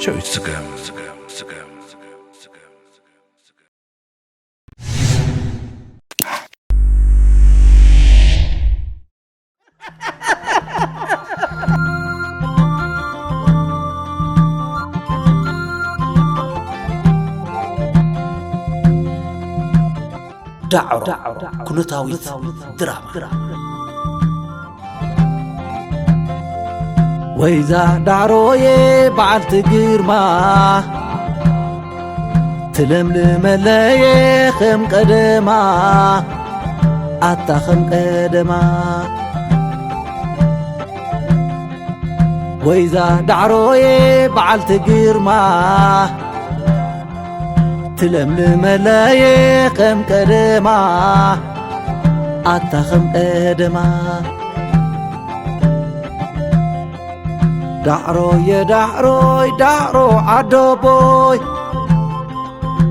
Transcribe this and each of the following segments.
ሸዊት ስገም። ዳዕሮ ኩነታዊት ድራማ። ወይዛ ዳዕሮዬ በዓልቲ ግርማ፣ ትለምልመለየ ከም ቀደማ፣ ኣታ ከም ቀደማ። ወይዛ ዳዕሮዬ በዓልቲ ግርማ፣ ትለምልመለየ ከም ቀደማ፣ ኣታ ከም ቀደማ። ዳዕሮየ ዳዕሮይ ዳዕሮ ዓደቦይ፣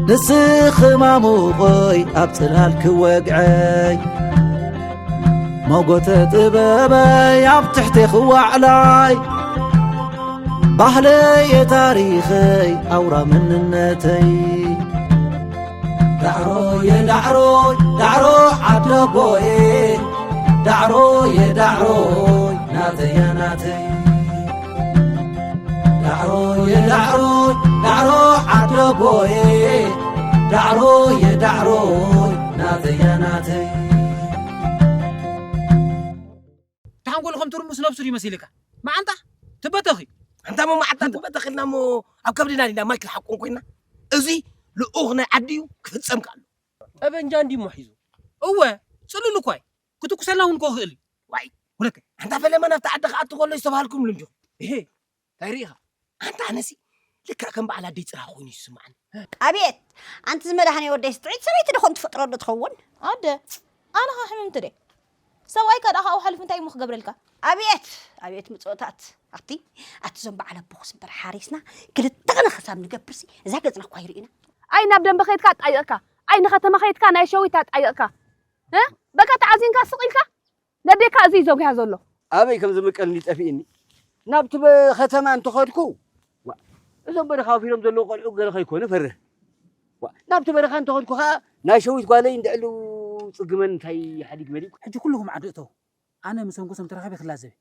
ንስኺ ማሙቐይ ኣብ ጽላል ክወግዐይ፣ መጎተ ጥበበይ ኣብ ትሕቲ ክዋዕላይ፣ ባህለየ ታሪኸይ ኣውራ መንነተይ። ዳዕሮየ ዳዕሮይ ዳዕሮ ዓደቦየ፣ ዳዕሮየ ዳዕሮይ ናተያ ናተይ። ዳዕሮየ ዳዕሮይ ዳዕሮ ዓደቦየ፣ ዳዕሮየ ዳዕሮይ ናተያ ናተይ። ተሓንጎሉ ከም ትርሙስ ነብሱ ድዩ መሲልካ? መዓንጣ ትበተኺ። ኣንታ እሞ መዓንጣ ትበተኺ ኢልና እሞ ኣብ ከብድና ዲና ማይ ክንሓቁን ኮይና? እዚ ልኡኽ ናይ ዓዲ እዩ፣ ክፍጸም ከኣ ኣለዎ። ጠበንጃ እንዲሞ ሒዙ። እወ፣ ጽሉል እኳ እዩ። ክትኩሰልና እውን እኮ ይኽእል እዩ። ዋይ፣ ወለከ፣ ኣንታ ፈለማ ናብቲ ዓዲ ክኣቱ ከሎ ይስተብሃልኩምሉ እንዲኹም። እሄ፣ እንታይ ርኢኻ? ኣንታ ኣነሲ ልክዕ ከም በዓል ኣደይ ጽርሃ ኮይኑ ይስምዓኒ። ኣቤት! ኣንቲ ዝመድሃኔ ወደይ፣ ጥዒት ሰበይቲ ዶ ኾን ትፈጥሮ ዶ ትኸውን? ኣደ፣ ኣነ ኸ ሕምምቲ ድየ? ሰብኣይካ ደኣ ካብኡ ሓሊፉ እንታይ እሞ ክገብረልካ? ኣቤት! ኣቤት ምጽኦታት! ኣቲ፣ ኣቲ ዞም በዓል ኣቦኽስ እምበር ሓሪስና ክልተ ቕነ ክሳብ ንገብርሲ እዛ ገጽና እኳ ኣይርኢና። ኣይ ናብ ደንበ ኸይድካ ኣጣይቕካ፣ ኣይ ንኸተማ ኸይድካ ናይ ሸዊት ኣጣይቕካ። እ? በቃ ተዓዚንካ ስቕ ኢልካ? ነዴካ እዚ እዩ ዘጉያ ዘሎ። ኣበይ ከም ዝምቀልኒ ጠፊእኒ። ናብቲ በ-፣ ከተማ እንተኸድኩ፣ ዋ፣ እዞም በረኻ ወፊሮም ዘለዉ ቆልዑ ገለ ከይኮነ ፈርህ። ዋ፣ ናብቲ በረኻ እንተኸድኩ ኸኣ ናይ ሸዊት ጓለይ እንድዕሉ ጽግመን እንታይ ሓዲግ መሊኡ። ሕጂ ኩልኹም ዓዲ እተው። ኣነ ምስ ኣንጎሶም ተራኺበ ክላዘብ።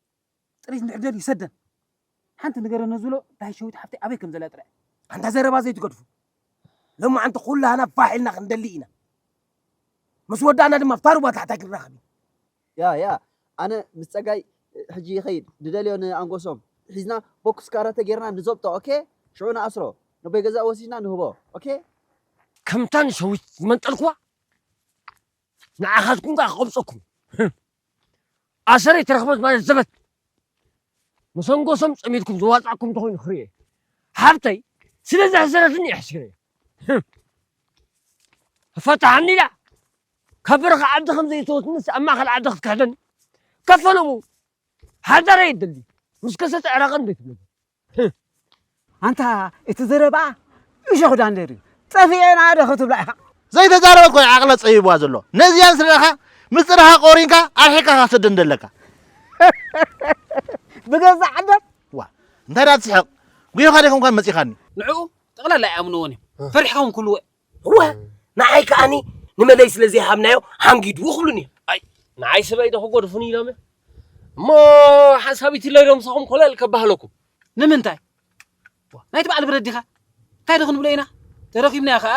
ጥሪት እንድሕር ደልዩ ይሰደን። ሓንቲ ንገረኒ ዝብሎ ዳይ ሸዊት ሓፍተይ ኣበይ ከም ዘላ ጥራይ። ኣንታ ዘረባ ዘይትገድፉ። ሎማዓንቲ ኩላህና ፋሕ ኢልና ክንደሊ ኢና። ምስ ወዳእና ድማ ኣብታ ሩባ ታሕታይ ክንራኸብ ኢና። ያ፣ ያ፣ ኣነ ምስ ጸጋይ ሕጂ ይኸይድ። ንደልዮ ንኣንጎሶም ሒዝና ቦክስ ካራተ ጌርና ንዘብጦ፣ ኦኬ? ሽዑ ንኣስሮ። ነቦይ ገዛ ወሲድና ንህቦ፣ ኦኬ? ከምታ ንሸዊት ዝመንጠልኩዋ ንዓኻትኩም ከኣ ክቐብጸኩም። ኣሰረይ ትረኽበት ማለት ዘበት። መሰንጎሶም ጸሚድኩም ዝዋጻዕኩም እንተኾይኑ ክርእየ። ሓብተይ ስለ ዘሕዘነትኒ እየ ሕሲረያ። ፈታሓኒ ኢላ ካብ በረኻ ዓዲ ከም ዘይተወትንስ ኣብ ማእከል ዓዲ ክትክሕደኒ። ከፈለሙ ሓዳር የደሊ። ምስ ከሰተ ዕራቐ እንዴት ብሎ። ኣንታ እቲ ዘረባ እሾኽ ዳንደር እዩ። ጠፊኤና ዶ ክትብላ ኢኻ? ዘይተዛረበ እኮ እዩ ዓቕላ ጸቢብዋ ዘሎ። ነዚኣን ስለ ኢኻ ምስ ጽርኻ ቆሪንካ ኣርሒቕካ ክትሰደን ዘለካ። ብገዛእ ዓደን? ዋ፣ እንታይ ደኣ ትስሕቕ? ጉዮኻ ዲኻ እንኳን መጺኻኒ? ንዕኡ ጠቕላላ ኣይኣምንዎን እዮም። ፈሪሕካ እውን ክህልዎ እወ፣ ንዓይ ከኣኒ ንመለይ ስለ ዘይሃብናዮ ሓንጊድዎ ክብሉኒ እዮም። ኣይ፣ ንዓይ ሰበይ ዶ ክጎድፉኒ ኢሎም እዮም? እሞ ሓንሳብ ኢትለይ ዶ ምሳኹም ኮለል ከባህለኩም? ንምንታይ? ናይቲ በዓል ብረት ዲኻ? እንታይ ዶ ክንብሎ ኢና? ተረኺብና ኸኣ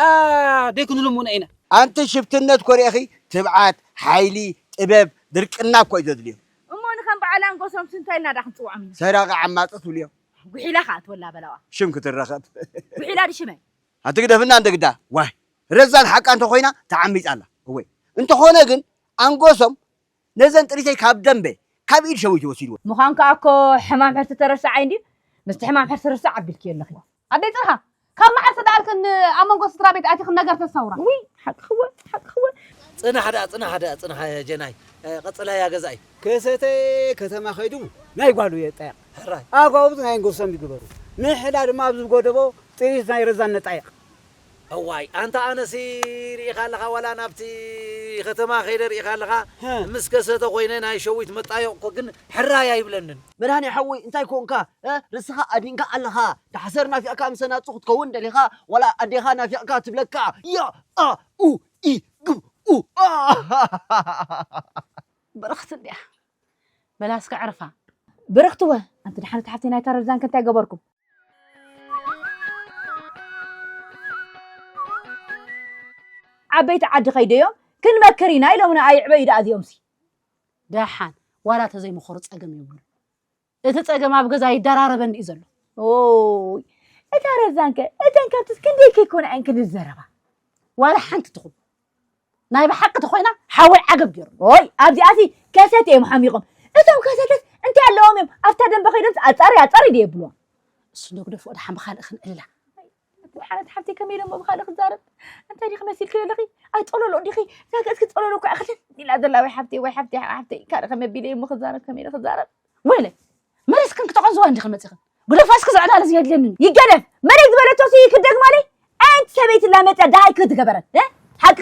ደይ ክንልምኖ ኢና። ኣንቲ ሽፍትነት ኮ ርኢኺ ትብዓት፣ ሓይሊ፣ ጥበብ፣ ድርቅና እኮ እዩ ዘድልዮ። እሞ ንኸም በዓል ኣንጎሶምስ እንታይ ኢልና ዳ ክንጽውዖም ኢና? ሰራቒ ዓማጺ ትብልዮ። ጉሒላ ኸኣ ትወላ በላዋ። ሽም ክትረኸብ። ጉሒላ ድሽመይ? ኣንቲ ግደፍና እንደ ግዳ። ዋይ፣ ረዛን ሓቃ እንተኾይና ተዓሚጻ ኣላ። እወ። እንተኾነ ግን ኣንጎሶም ነዘን ጥሪተይ ካብ ደንበ፣ ካብ ኢድ ሸዊት ወሲድዎ። ምዃን ከኣ እኮ ሕማም ሕርቲ ተረሳዓይ እንድዩ። ምስቲ ሕማም ሕርቲ ርሳዕ ኣቢልኪ ኣለኺ። ኣደይ ጽርሃ፣ ካብ መዓስ ተዳኣልክን ኣብ መንጎ ስድራ ቤት ኣቲኽን ነገር ተሳውራ? ውይ፣ ሓቅኽወ፣ ሓቅኽወ። ጽናሕ ደኣ፣ ጽናሕ ደኣ፣ ጽናሕ ጀናይ። እ፣ ቀጽላያ ገዛኢ። ከሰተ ከተማ ኸይዱ ናይ ጓሉ የጣየቕ። ሕራይ። ኣጓውት ናይ ኣንጎሶም ይግበሩ። ንሕና ድማ ኣብዚ ጎደቦ ጥሪት ናይ ረዛን ነጣይቕ። እዋይ ኣንታ ኣነሲ ርኢኻ ኣለኻ ዋላ ናብቲ ከተማ ከይደ ርኢኻ ኣለኻ? ምስ ከሰተ ኮይነ ናይ ሸዊት መጣየቕ እኮ ግን ሕራይ ኣይብለንን። መድሃኒ ሓወይ እንታይ ኮንካ? እ? ርስኻ ኣዲንካ ኣለኻ። ዳሕሰር ናፊቕካ ምስ ኣናጹ ክትከውን ደሊኻ ዋላ ኣዴኻ ናፊቕካ ትብለካ። ያ ኣ ኡ ኢ ግብ ኡ ኣ። ብርኽቲ እንድያ። በላ እስከ ዕርፋ። ብርኽቲ ወ ኣንቲ ደሓነት ሓፍተይ ናይታ ረዛንከ እንታይ ገበርኩም? ዓበይቲ ዓዲ ከይደዮም ክንመክር ኢና ኢሎምና ኣይዕበዩ ደኣ እዚኦምሲ። ደሓን ዋላ ተዘይመኸሩ ጸገም የብሉ። እቲ ጸገም ኣብ ገዛ ይደራረበኒ እዩ ዘሎ። ኦይ እታ ረዛንከ እተን ከብትስ ክንደይ ከይኮነ ዕንክን ዝዘረባ። ዋላ ሓንቲ ትኹን ናይ ብሓቂ ተኾይና ሓወይ ዓገብ ገይሩ። ኦይ ኣብዚኣሲ ከሰት እዮም ሓሚቖም። እቶም ከሰተስ እንታይ ኣለዎም እዮም ኣብታ ደንበ ከይዶም ኣጻሪ ኣጻሪ ድየ የብልዎም። እሱ ንግደፎ ድሓን ብኻልእ ክንዕልላ። ሓነት ሓብቲ ከመይ ኢለ እሞ ብኻልእ ክዛረብ እንታይ ዲኺ መሲልኪ ዘለኺ? ኣይ ጸሎሎ እንዲኺ እዛ ገጽኪ ጸሎሎ እኮ እያ ክልል ኢላ ዘላ ወይ ሓብቲ ወይ ሓብቲ ሓብቲ ካልእ ከመይ ኣቢለ እሞ ክዛረብ ከመይ ኢለ ክዛረብ? ወይለ መለስክን ክተቐዝዋ እንዲኺ መጺኽን ግደፎ እስኪ ዘዕላል እዚ የድልየኒ ይገደፍ መለይ ዝበለቶ ሲ ክደግማለይ ኣንቲ ሰበይቲ ላመፅያ ደሃይ ክትገበረን ሓቂ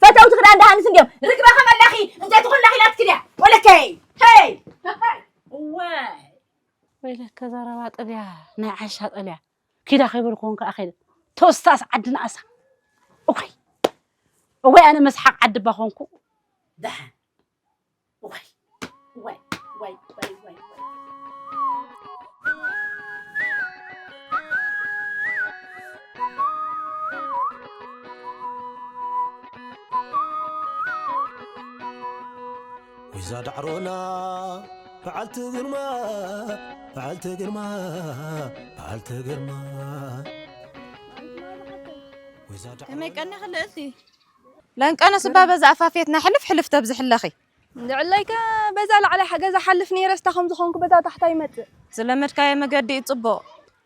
ፈተውቲ ክዳን ደሃንስ እንዲዮም ርግባ ከመላኺ እንተ ትኾላኺ ናትክድያ ወለከይ ሄይ ወይለከ ዘረባ ጥልያ ናይ ዓሻ ጠልያ ኪዳ ከይበልኩ ውን ከዓ ከይደ ተወስታስ ዓዲ ንኣሳ እኮይ እወይ ኣነ መስሓቅ ዓዲ ባ ኮንኩ ደሓን እወይ እወይ እወይ እወይ እወይ እወይ ወይዛ ዳዕሮና በዓልቲ ግርማ በዓልቲ ግርማ በዓልቲ ግርማ ወይዛ ዳዕሮና ከመይ ቀኒኺ ልእልቲ ለንቀነ ስባ በዛ ኣፋፍየትና ሕልፍ ሕልፍ ተብዝሕለኺ። ልዕለይከ በዛ ላዕላይ ገዛ ሓልፍ ነይረ ስታ ከም ዝኾንኩ በዛ ታሕታ ይመጽእ። ዝለመድካዮ መገዲ እዩ ጽቡቕ።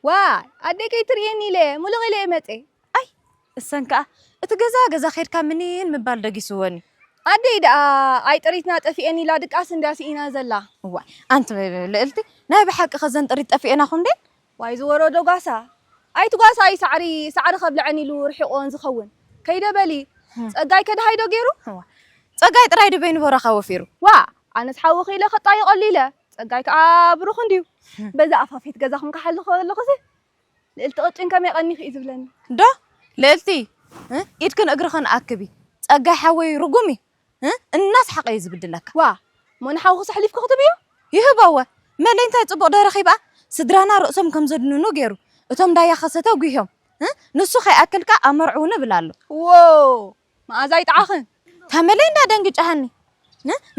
ዋይ ኣደይ ከይትርእየኒ ኢለ ሙሉቕ ኢለ እየ መጽየ። ኣይ እሰን ከኣ እቲ ገዛ ገዛ ኸድካ ምኒን ምባል ደጊስወን እዩ። ኣደይ ደኣ ኣይ ጥሪትና ጠፊኤን ኢላ ድቃስ እንድያ ስኢና ዘላ። እዋይ ኣንቲ ልእልቲ ናይ ብሓቂ ኸዘን ጥሪት ጠፊኤናኹም ድየን? ዋይ ዝወረዶ ጓሳ ኣይትጓሳይ ሳዕሪ ሳዕሪ ከብልዐን ኢሉ ርሒቑወን ዝኸውን ከይደ በሊ ጸጋይ ከድሃይ ዶ ገይሩ ጸጋይ ጥራይ ዶ በይኑ በረኻ ወፊሩ ዋ ኣነስ ሓዊ ክኢለ ከጣይቐሉ ኢለ ጸጋይ ከኣ ብሩኽ እንድዩ በዛ ኣፋፌት ገዛኹም ክሓልኹ ከለኹሲ ልእልቲ ቅጭን ከመይ ቀኒኺ እዩ ዝብለኒ ዶ ልእልቲ ኢድክን እግርኽን ኣክቢ ጸጋይ ሓወይ ርጉም እዩ እናስሓቐ እዩ ዝብድለካ። ዋ እሞ ንሓውኽስ ኣሕሊፍኪ ክትብዮ? ይህበወ መለይ እንታይ ጽቡቕ ዶ ረኺባ? ስድራና ርእሶም ከም ዘድንኑ ገይሩ እቶም ዳያ ከሰተ ጉህዮም ንሱ ከይኣክልካ ኣመርዕዉ ንብል ኣሎ። ዎ መኣዛ ይጥዓኽን። እታ መለይ እንዳ ደንግጫሃኒ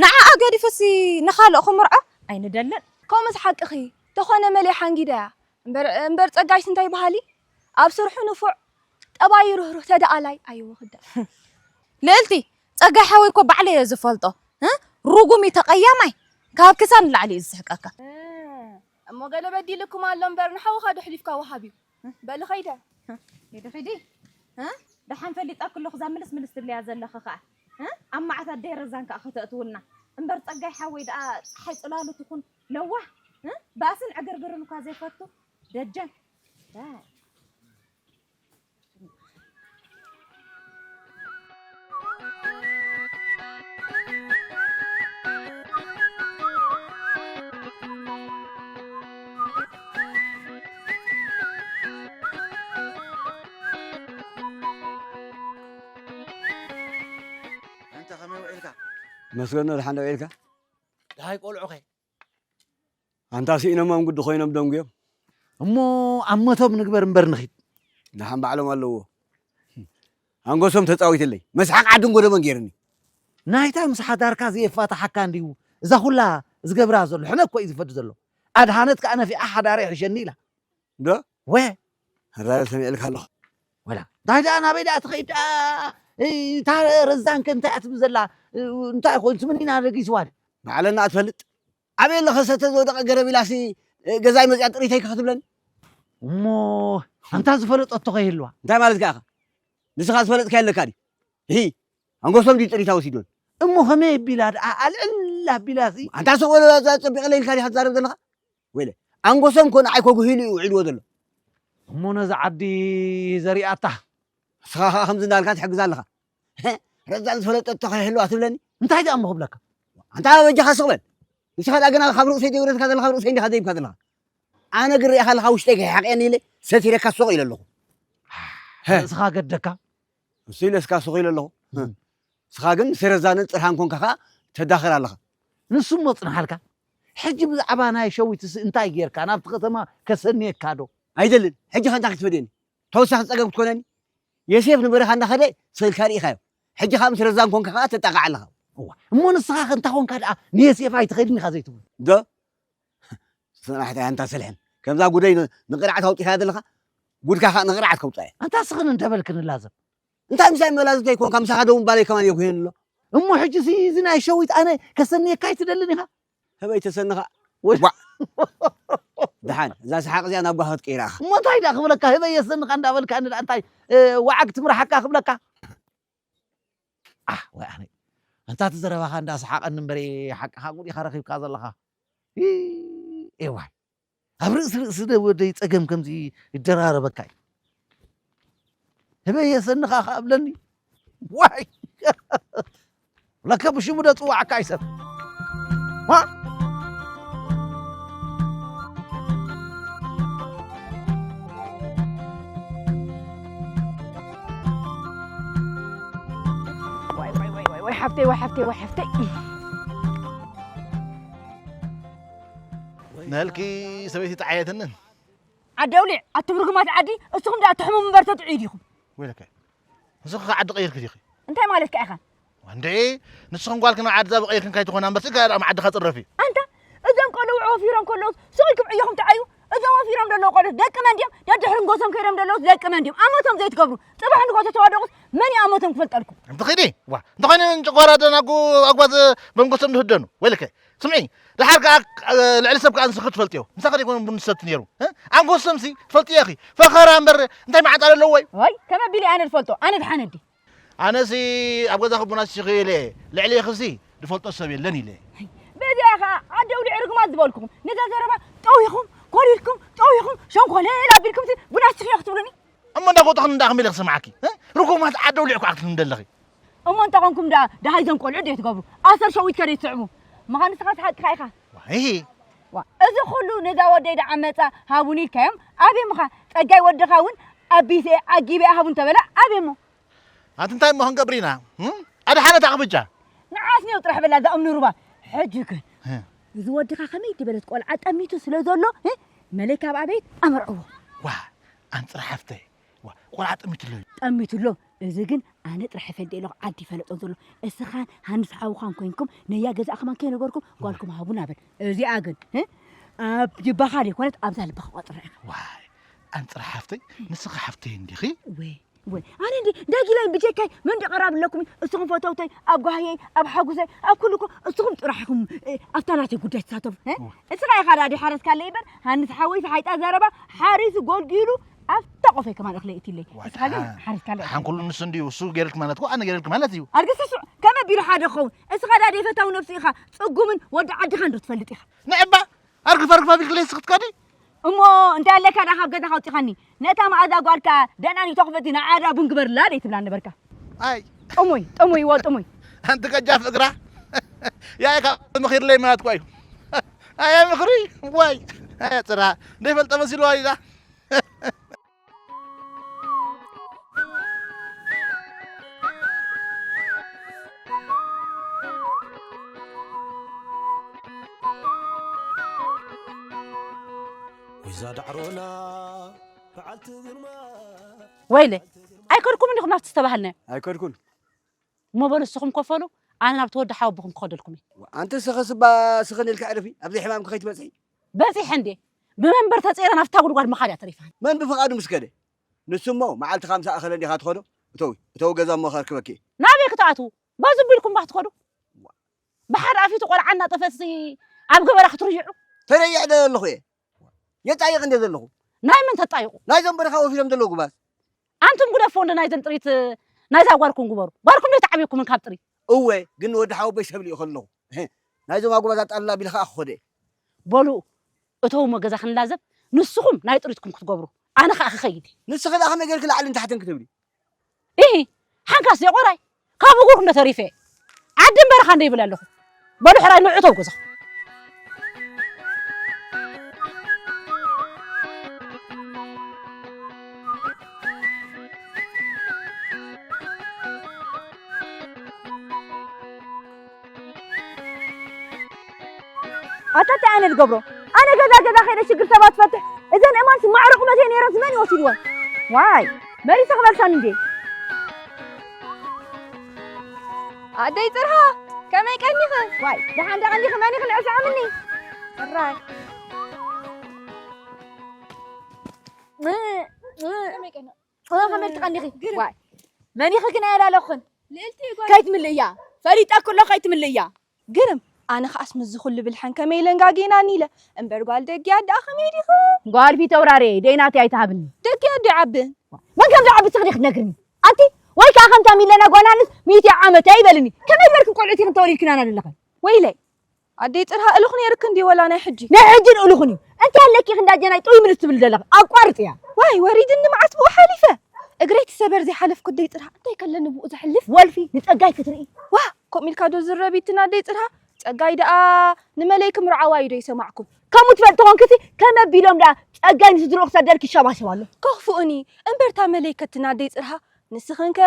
ንዓኣ ገዲፉሲ ንኻልእ ክምርዖ ኣይንደልን። ከምኡስ ሓቅኺ ተኾነ መለይ ሓንጊዳያ እምበር ጸጋይስ እንታይ በሃሊ ኣብ ስርሑ ንፉዕ ጠባዩ ርህሩህ ተደኣላይ ኣይወኽዳ ልእልቲ ጸጋይ ሓወይ እኮ ባዕለይ እየ ዝፈልጦ እ ርጉም እዩ ተቐያማይ ካብ ክሳድ ንላዕሊ እዩ ዝስሕቀካ እሞ ገለ በዲልኩም ኣሎ እምበር ንሓውኻ ዶ ሕሊፍካ ወሃብ እዩ በሊ ኸይደ ሂዲ ኺዲ እ ደሓን ፈሊጣ ክለኹ እዛ ምልስ ምልስ ትብልያ ዘለኺ ኸኣ እ ኣብ መዓት ኣደይ ረዛን ከኣ ከተእትውልና እምበር ጸጋይ ሓወይ ደኣ ጸሓይ ጽላሉ ትኹን ለዋህ እ ባእስን ዕግርግርን እኳ ዘይፈቱ ደጀን ኣንታ ከመይ ውዒልካ? መስገኖ ድሓን ዶ ውዒልካ? ደሃይ ቆልዑኸ? ኣንታ ስኢኖሞም ግዲ ኮይኖም ደንጉዮም። እሞ ኣመቶም ንግበር እምበር ንኺድ። ደሓን ባዕሎም ኣለዎ። ኣንጎሶም ተጻዊትለይ መስሓቕ ዓድን ጎደቦን ገይርኒ። ናይታ ምስ ሓዳርካ ዘየፋታሓካ እንድዩ እዛ ኩላ ዝገብራ ዘሎ ሕነ እኮ እዩ ዝፈዲ ዘሎ። ኣድሃነት ከኣ ነፊዓ ሓዳረ ይሕሸኒ ኢላ። ዶ? ወ ኣራረ ሰሚዕልካ ኣለኹ። ወላ እንታይ ደኣ ናበይ ደኣ ትኸይድ ደኣ? እታ ረዛንከ እንታይ እያ ትብል ዘላ? እንታይ ኮይኑ ትምኒና ደጊስዋ ድዩ? ባዕለና እትፈልጥ ኣበይ ኣለኸ ሰተ ዝወደቐ ገረብ ኢላሲ ገዛይ መፅያ ጥሪተይ ክትብለኒ? እሞ ኣንታ ዝፈለጠቶ ከይህልዋ እንታይ ማለት ከ ኢኻ? ንስኻ ዝፈለጥካዮ ኣለካ ድዩ? ሂ ኣንጎሶም ድዩ ጥሪታ ወሲድወን? እሞ ከመይ ኣቢላ ደኣ ኣልዕል ኣቢላሲ ኣንታ ሰቕ በል ጸቢቐለይ ኢልካ ዲኻ ትዛረብ ዘለኻ? ወይለ ኣንጎሶም እኮ ንዓይ ከጉህይሉ እዩ ውዒልዎ ዘሎ። እሞ ነዛ ዓዲ ዘሪኣታ ንስኻ ኸዓ ከምዚ እንዳልካ ትሕግዝ ኣለኻ። ረዛን ዝፈለጠቶ ከይህልዋ ትብለኒ? እንታይ ደኣ እሞ ክብለካ? ኣንታ በጃኻ ስቕ በል። ንስኻ ደኣ ገና ካብ ርእሰይ ደይውረድካ ዘለኻ፣ ርእሰይ እንዲኻ ደይብካ ዘለኻ። ኣነ ግን ሪኢኻ ኣለኻ ውሽጠይ ከይሓቕየኒ ኢለ ሰቲረካ ሱቕ ኢለ ኣለኹ። ርእስኻ ገደካ? እሱ ኢለ እስካ ሱቕ ኢለ ኣለኹ። እም። ንስኻ ግን ስረዛንን ጽርሃን ኮንካ ኸኣ ተዳኽር ኣለኻ። ንሱ እሞ ጽንሓልካ። ሕጂ ብዛዕባ ናይ ሸዊትስ እንታይ ጌርካ? ናብቲ ከተማ ከሰንየካ ዶ? ኣይደልን። ሕጂ ኸ እንታይ ክትፈድየኒ? ተወሳኺ ጸገም ክትኮነኒ? የሴፍ ንበረኻ እንዳኸደ ስቕ ኢልካ ርኢኻዮ። ሕጂ ኸኣ ምስ ረዛን ኮንካ ኸኣ ተጣቕዕ ኣለኻ። እዋ፣ እሞ ንስኻ ኸ እንታይ ኮንካ ደኣ ንየሴፍ ኣይትኸድን ኢኻ ዘይትብሎ? ዶ? ጽናሕቲ ኣንታ ስልሕን። ከምዛ ጉደይ ን-፣ ንቕርዓት ኣውጺኻያ ዘለኻ፣ ጉድካ ኸኣ ንቕርዓት ከውጽኣ እየ። ኣንታ ስኽን እንተበልክን ላዘብ። እንታይ ምሳይ መላዝተይ ኮንካ፣ ምሳኻ ደው ምባለይ ከማን የጉህየኒ ኣሎ። እሞ ሕጂ ሲ እዚ ናይ ሸዊት ኣነ ከሰንየካ ኣይትደልን ኢኻ? ህበይ ተሰንኻ? ወይ ዋዕ! ደሓን፣ እዛ ሰሓቕ እዚኣ ናብ ጓሂ ክትቅይራ ኢኻ። እሞ እንታይ ደኣ ክብለካ፣ ህበይ የሰንኻ እንዳበልካ፣ ንዳ እንታይ፣ እ፣ ዋዕግ ትምርሓካ ክብለካ? ኣህ፣ ወይ ኣነ። ኣንታ እቲ ዘረባኻ እንዳሰሓቐኒ እምበር፣ ሓቅኻ ጉድ ኢኻ ረኺብካ ዘለኻ። ኢ-፣ ኤዋይ። ኣብ ርእሲ ርእሲ ደ ወደይ ጸገም ከምዚ ይደራረበካ እዩ። ህበይ የሰንኻ ኸኣ እብለኒ። ዋይ! ለከ ብሽሙ ዶ ጽዋዕካ ይሰብ። ዋ! ዋይ፣ ዋይ፣ ዋይ፣ ዋይ፣ ዋይ፣ ሓፍተይ፣ ዋይ፣ ሓፍተይ፣ ዋይ፣ ሓፍተይ። ንህልኪ ሰበይቲ ጠዓየትንን። ዓዲ ኣውሊዕ፣ ኣቱም ርጉማት ዓዲ፣ እስኹም ደኣ ትሕሙሙ እምበር ተጥዕዩ ዲኹም? ወይለከ፣ ንስኺ ኸ ዓዲ ቀይርኪ ዲኺ? እንታይ ማለትካ ኢኻ? እንዴ፣ ንስኽን ጓልክን ኣብ ዓዲ ዛብ ቀይርክን ካይትኾና እምበር፣ ስጋ ኣብ ዓድኻ ጽረፊ። ኣንታ፣ እዞም ቆልዑ ወፊሮም ከለውስ፣ ስቕ ኢልኩም ዕዮኹም ትዓዩ? እዞም ወፊሮም ዘለዉ ቆልዑ ደቂ መን ድዮም? ደድሕሪ ንጎሶም ከይዶም ዘለውስ ደቂ መን ድዮም? ኣመቶም ዘይትገብሩ፣ ጽባሕ ንጎሶ ተዋደቑስ፣ መን እዩ ኣመቶም ክፈልጠልኩም? እንተ ኸይዲ፣ ዋ፣ እንተኾይነ ጨጓራ ደናጉ ኣጓዝ መንጎሶም ዝህደኑ። ወይለከ፣ ስምዒ፣ ደሓር ከኣ፣ እ፣ ልዕሊ ሰብ ከኣ ንስኺ ትፈልጥዮ። ምሳኺ ደይኮነ ቡን ዝሰቲ ነይሩ። እ? ኣንጎሶምሲ ትፈልጥዮ ኢኺ። ፈኸራ እምበር እንታይ መዓንጣ ኣለዎ ወይ? ወይ፣ ከመ ኣቢለ ኣነ ዝፈልጦ፣ ኣነ ድሓነ ድየ? ኣነሲ ኣብ ገዛኺ ቡና ስቲኺ ኢለ፣ ልዕሌኺሲ ዝፈልጦ ሰብ የለን ኢለ። በዚኣ ኸኣ ዓዲ ኣውሊዕ ርጉማት ዝበልኩኹም። ነዛ ዘረባ ጠዊኹም፣ ኮሪርኩም፣ ጠዊኹም፣ ሸንኮለል ኣቢልኩምሲ ቡና ስቲኺ ክትብሉኒ? እሞ እንዳጎጠኽኒ እንዳኸመይ ኢለ ክሰምዓኪ? እ? ርጉማት ዓዲ ኣውሊዕ እኳ ክትብሉኒ ደለኺ። እሞ እንተ ኾንኩም ደኣ፣ ደሃይ እዞም ቆልዑ ደይ ትገብሩ? ኣሰር ሸዊትከ ደይ ትስዕቡ? ምዃኑ ንስኻስ ሓቅኻ ኢኻ። ዋይ። ዋ፣ እዚ ኹሉ ነዛ ወደይ ደኣ ዓመጻ ሃቡኒ ኢልካዮም? ኣበይ ምኻ? ጸጋይ ወድኻ እውን ኣቢሰ ዓጊበ ሃቡን ተበለ ኣበይ እሞ? ኣቲ እንታይ እሞ ክንገብር ኢና? እም? ኣድሓነት ኣኽብጃ። ንዓስ ኔው ጥራሕ በላ እዛ እምኒ ሩባ። ሕጂ ግን፣ እ። እዚ ወድኻ ከመይ ዝበለት ቆልዓ ጠሚቱ ስለ ዘሎ፣ እ፣ መለይ ካብ ኣበይ ኣመርዕዎ። ዋ፣ ኣንጽር ሓፍተይ። ዋ፣ ቆልዓ ጠሚቱ ኣሎ እዩ። ጠሚቱ ኣሎ። እዚ ግን ኣነ ጥራሕ ይፈልጥ ኣለኹ፣ ዓዲ ይፈለጦ ዘሎ። እስኻን ሃንስ ሓውኻን ኮይንኩም፣ ነያ ገዛእኹም ከይነገርኩም፣ ጓልኩም ሃቡና በል። እዚኣ ግን፣ እ፣ ኣብ ጅባኻ ዘይኮነት፣ ኣብዛ ልባኻ ቋጽራ ኢኻ። ዋይ፣ ኣንጽር ሓፍተይ፣ ንስኻ ሓፍተይ እንዲኺ? ወይ፣ ወይ፣ ኣነ እንዲ ዳጊላይ ብጀካይ መን ደቐራብ ኣለኩም? እስኹም ፈተውተይ፣ ኣብ ጓህየይ፣ ኣብ ሓጉሰይ፣ ኣብ ኩሉ እኮ እስኹም ጥራሕ ኢኹም፣ እ፣ ኣብታ ናተይ ጉዳይ ትሳተፉ፣ እ? እዋ። እስኻ ኢኻ ዳዲ ሓረስካለይ እምበር፣ ሃንስ ሓወይሲ ሓይጣ ዘረባ ሓሪሱ ጎልጊሉ ኣብታ ቆፈይ ከማን እኽለ እትለይ። ዋ፣ እስኻ ግን ደሓን፣ ሓሪስካለይ ደሓን እትለይ። ኩሉ ንሱ እንድዩ፣ እሱ ገይረልክ ማለት እኮ ኣነ ገይረልክ ማለት እዩ። ኣርግስ ስሱዕ፣ ከመ ቢሉ ሓደ ክኸውን? እስኻ ዳዲ ፈታዊ ነብሲ ኢኻ፣ ጽጉምን ወዲ ዓድኻ እንዶ ትፈልጥ ኢኻ። ንዕባ፣ ኣርግፍ ኣርግፍ ኣቢልክለይ እስኺ ትከዲ? እሞ እንታይ ኣለካ ደኣ ካብ ገዛ ከውጺኻኒ? ነታ መኣዛ ጓልካ ደናኒቶ ክፍቲ ንዓዳ ቡን ግበርላ ደይ ትብላ ነበርካ። ኣይ። ጥሙይ፣ ጥሙይ፣ ወ ጥሙይ። ኣንቲ ቀጃፍ እግራ። ያይ ካብ ምኺርለይ ማለት እኮ እዩ። ኣየ ምኽሪ፣ ዋይ። ኣየ ጽራ። ደይ ፈልጠ መሲልዋ ኢላ። ወይዛ ዳዕሮና በዓልቲ ግርማ። ወይለ፣ ኣይከድኩምን ዲኹም ናብቲ ዝተባህልናዮ? ኣይከድኩን። እሞ በሉ ንስኹም ኮፈሉ፣ ኣነ ናብቲ ወዲ ሓወቦኹም ክኸደልኩም እየ። ኣንቲ ስኺ ስባ ስኽን ኢልካ ዕረፊ፣ ኣብዚ ሕማምኪ ከይትበጽሒ። በጺሐ እንዴ? ብመንበር ተጸይረ ናብታ ጉድጓድ ምኻድ እያ ተሪፋኒ። መን ብፍቓዱ ምስ ከደ? ንሱ እሞ መዓልቲ ኻምሳ ኣኸለ እንዲኻ ትኸዶ? እተዊ፣ እተዊ ገዛ እሞ ከርክበኪ እየ። ናበይ ክትኣትዉ? በዚ ቢልኩም ባ ክትኸዱ? ብሓደ ኣፊቱ ቆልዓ እናጠፈእሲ ኣብ ገበራ ክትርይዑ? ተረይዕ ዶ ኣለኹ እየ? የጣይቕ እንደ ዘለኹ። ናይ መን ተጣይቑ? ናይዞም በረኻ ወፊሮም ዘለዉ ጉባዝ። ኣንቱም ግደፎ እንደ ናይዘን ጥሪት ናይዛ ጓልኩም ግበሩ። ጓልኩም ዶ ተዓብየኩምን ካብ ጥሪት? እወ፣ ግን ንወዲ ሓወቦይ ሰብ ልኢኹ ኣለኹ። እህ፣ ናይዞም ኣጉባዝ ኣጣልላ ቢለ ኸኣ ክኸደ እየ። በሉ፣ እተው እሞ ገዛ ክንላዘብ፣ ንስኹም ናይ ጥሪትኩም ክትገብሩ፣ ኣነ ኸኣ ክኸይድ እየ። ንስኺ ደኣ ከመይ ጌርኪ ላዕልን ታሕትን ክትብሊ? ኢሂ፣ ሓንካስ የቆራይ፣ ካብ እግርኩም ዶ ተሪፈ? ዓዲ እምበረኻ እንደ ይብል ኣለኹ። በሉ ሕራይ ንዑ ተው ገዛኹም። ኣታ እንታይ ኣነ ዝገብሮ? ኣነ ገዛ ገዛ ከይደ ሽግር ሰባት ፈትሕ። እዘን እማን ስማዕረ ቁመት እየ ነይረን፣ መን ይወሲድወን? ዋይ፣ መሪሰ ክበልሳን እንዴ? ኣደይ ጽርሃ፣ ከመይ ቀኒኺ? ዋይ፣ ደሓን ዶ ቀኒኺ? መን ይኽን ዕሳምኒ? ሕራይ። ከመይ ቀኒኺ? ኦ፣ ከመይ ትቐኒኺ? ግርም። ዋይ፣ መን ይኽን ኣያላለኹን? ልዕልቲ ጓል ከይትምልእያ። ፈሊጠ ኩሎ ከይትምልእያ። ግርም፣ ኣነ ኸኣስ ምስዚ ኩሉ ብልሐን ከመይ ለንጋጌናኒ ኢለ። እምበር ጓል ደጊያ ደኣ ከመይ ዲኺ? ጓል ፊተውራሪ፣ ደይናተይ ኣይትሃብኒ። ደጊያ ዶ ይዓብን? ወን ከም ዝዓቢ ትኽዲ ክትነግርኒ? ኣንቲ፣ ወይ ከኣ ከምታ ሚለና ጓል ኣንስ ሚእቲ ዓመት ኣይበልኒ። ከመይ ዝበልክን ቆልዑት ኢኽን ተወሊድክናና ዘለኽን? ወይለይ፣ ኣደይ ጽርሃ እልኽ ነይርክ እንዲ ወላ ናይ ሕጂ? ናይ ሕጅን እልኹን እዩ። እንታይ ኣለኪ ክንዳ ጀናይ ጥውይ ምልስ ትብል ዘለኺ? ኣቋርጽያ። ዋይ፣ ወሪድኒ መዓት ብኡ ሓሊፈ። እግረይ ትሰበር ዘይሓለፍኩ ኣደይ ጽርሃ። እንታይ ከለኒ ብኡ ዘሕልፍ? ወልፊ ንጸጋይ ክትርኢ። ዋ፣ ከምኡ ኢልካ ዶ ዝረብ ይትን ኣደይ ጽርሃ? ጸጋይ ደኣ ንመለይ ክምርዓዋ እዩ ዶ ይሰማዕኩም? ከምኡ ትፈልጥ ተኾንክሲ ከመ ቢሎም ደኣ ጸጋይ ንስድርኡ ክሰደልኪ ይሸባሸብ ኣሎ። ከኽፍኡኒ እምበርታ መለይ ከትን ኣደይ ጽርሃ። ንስኽን ከ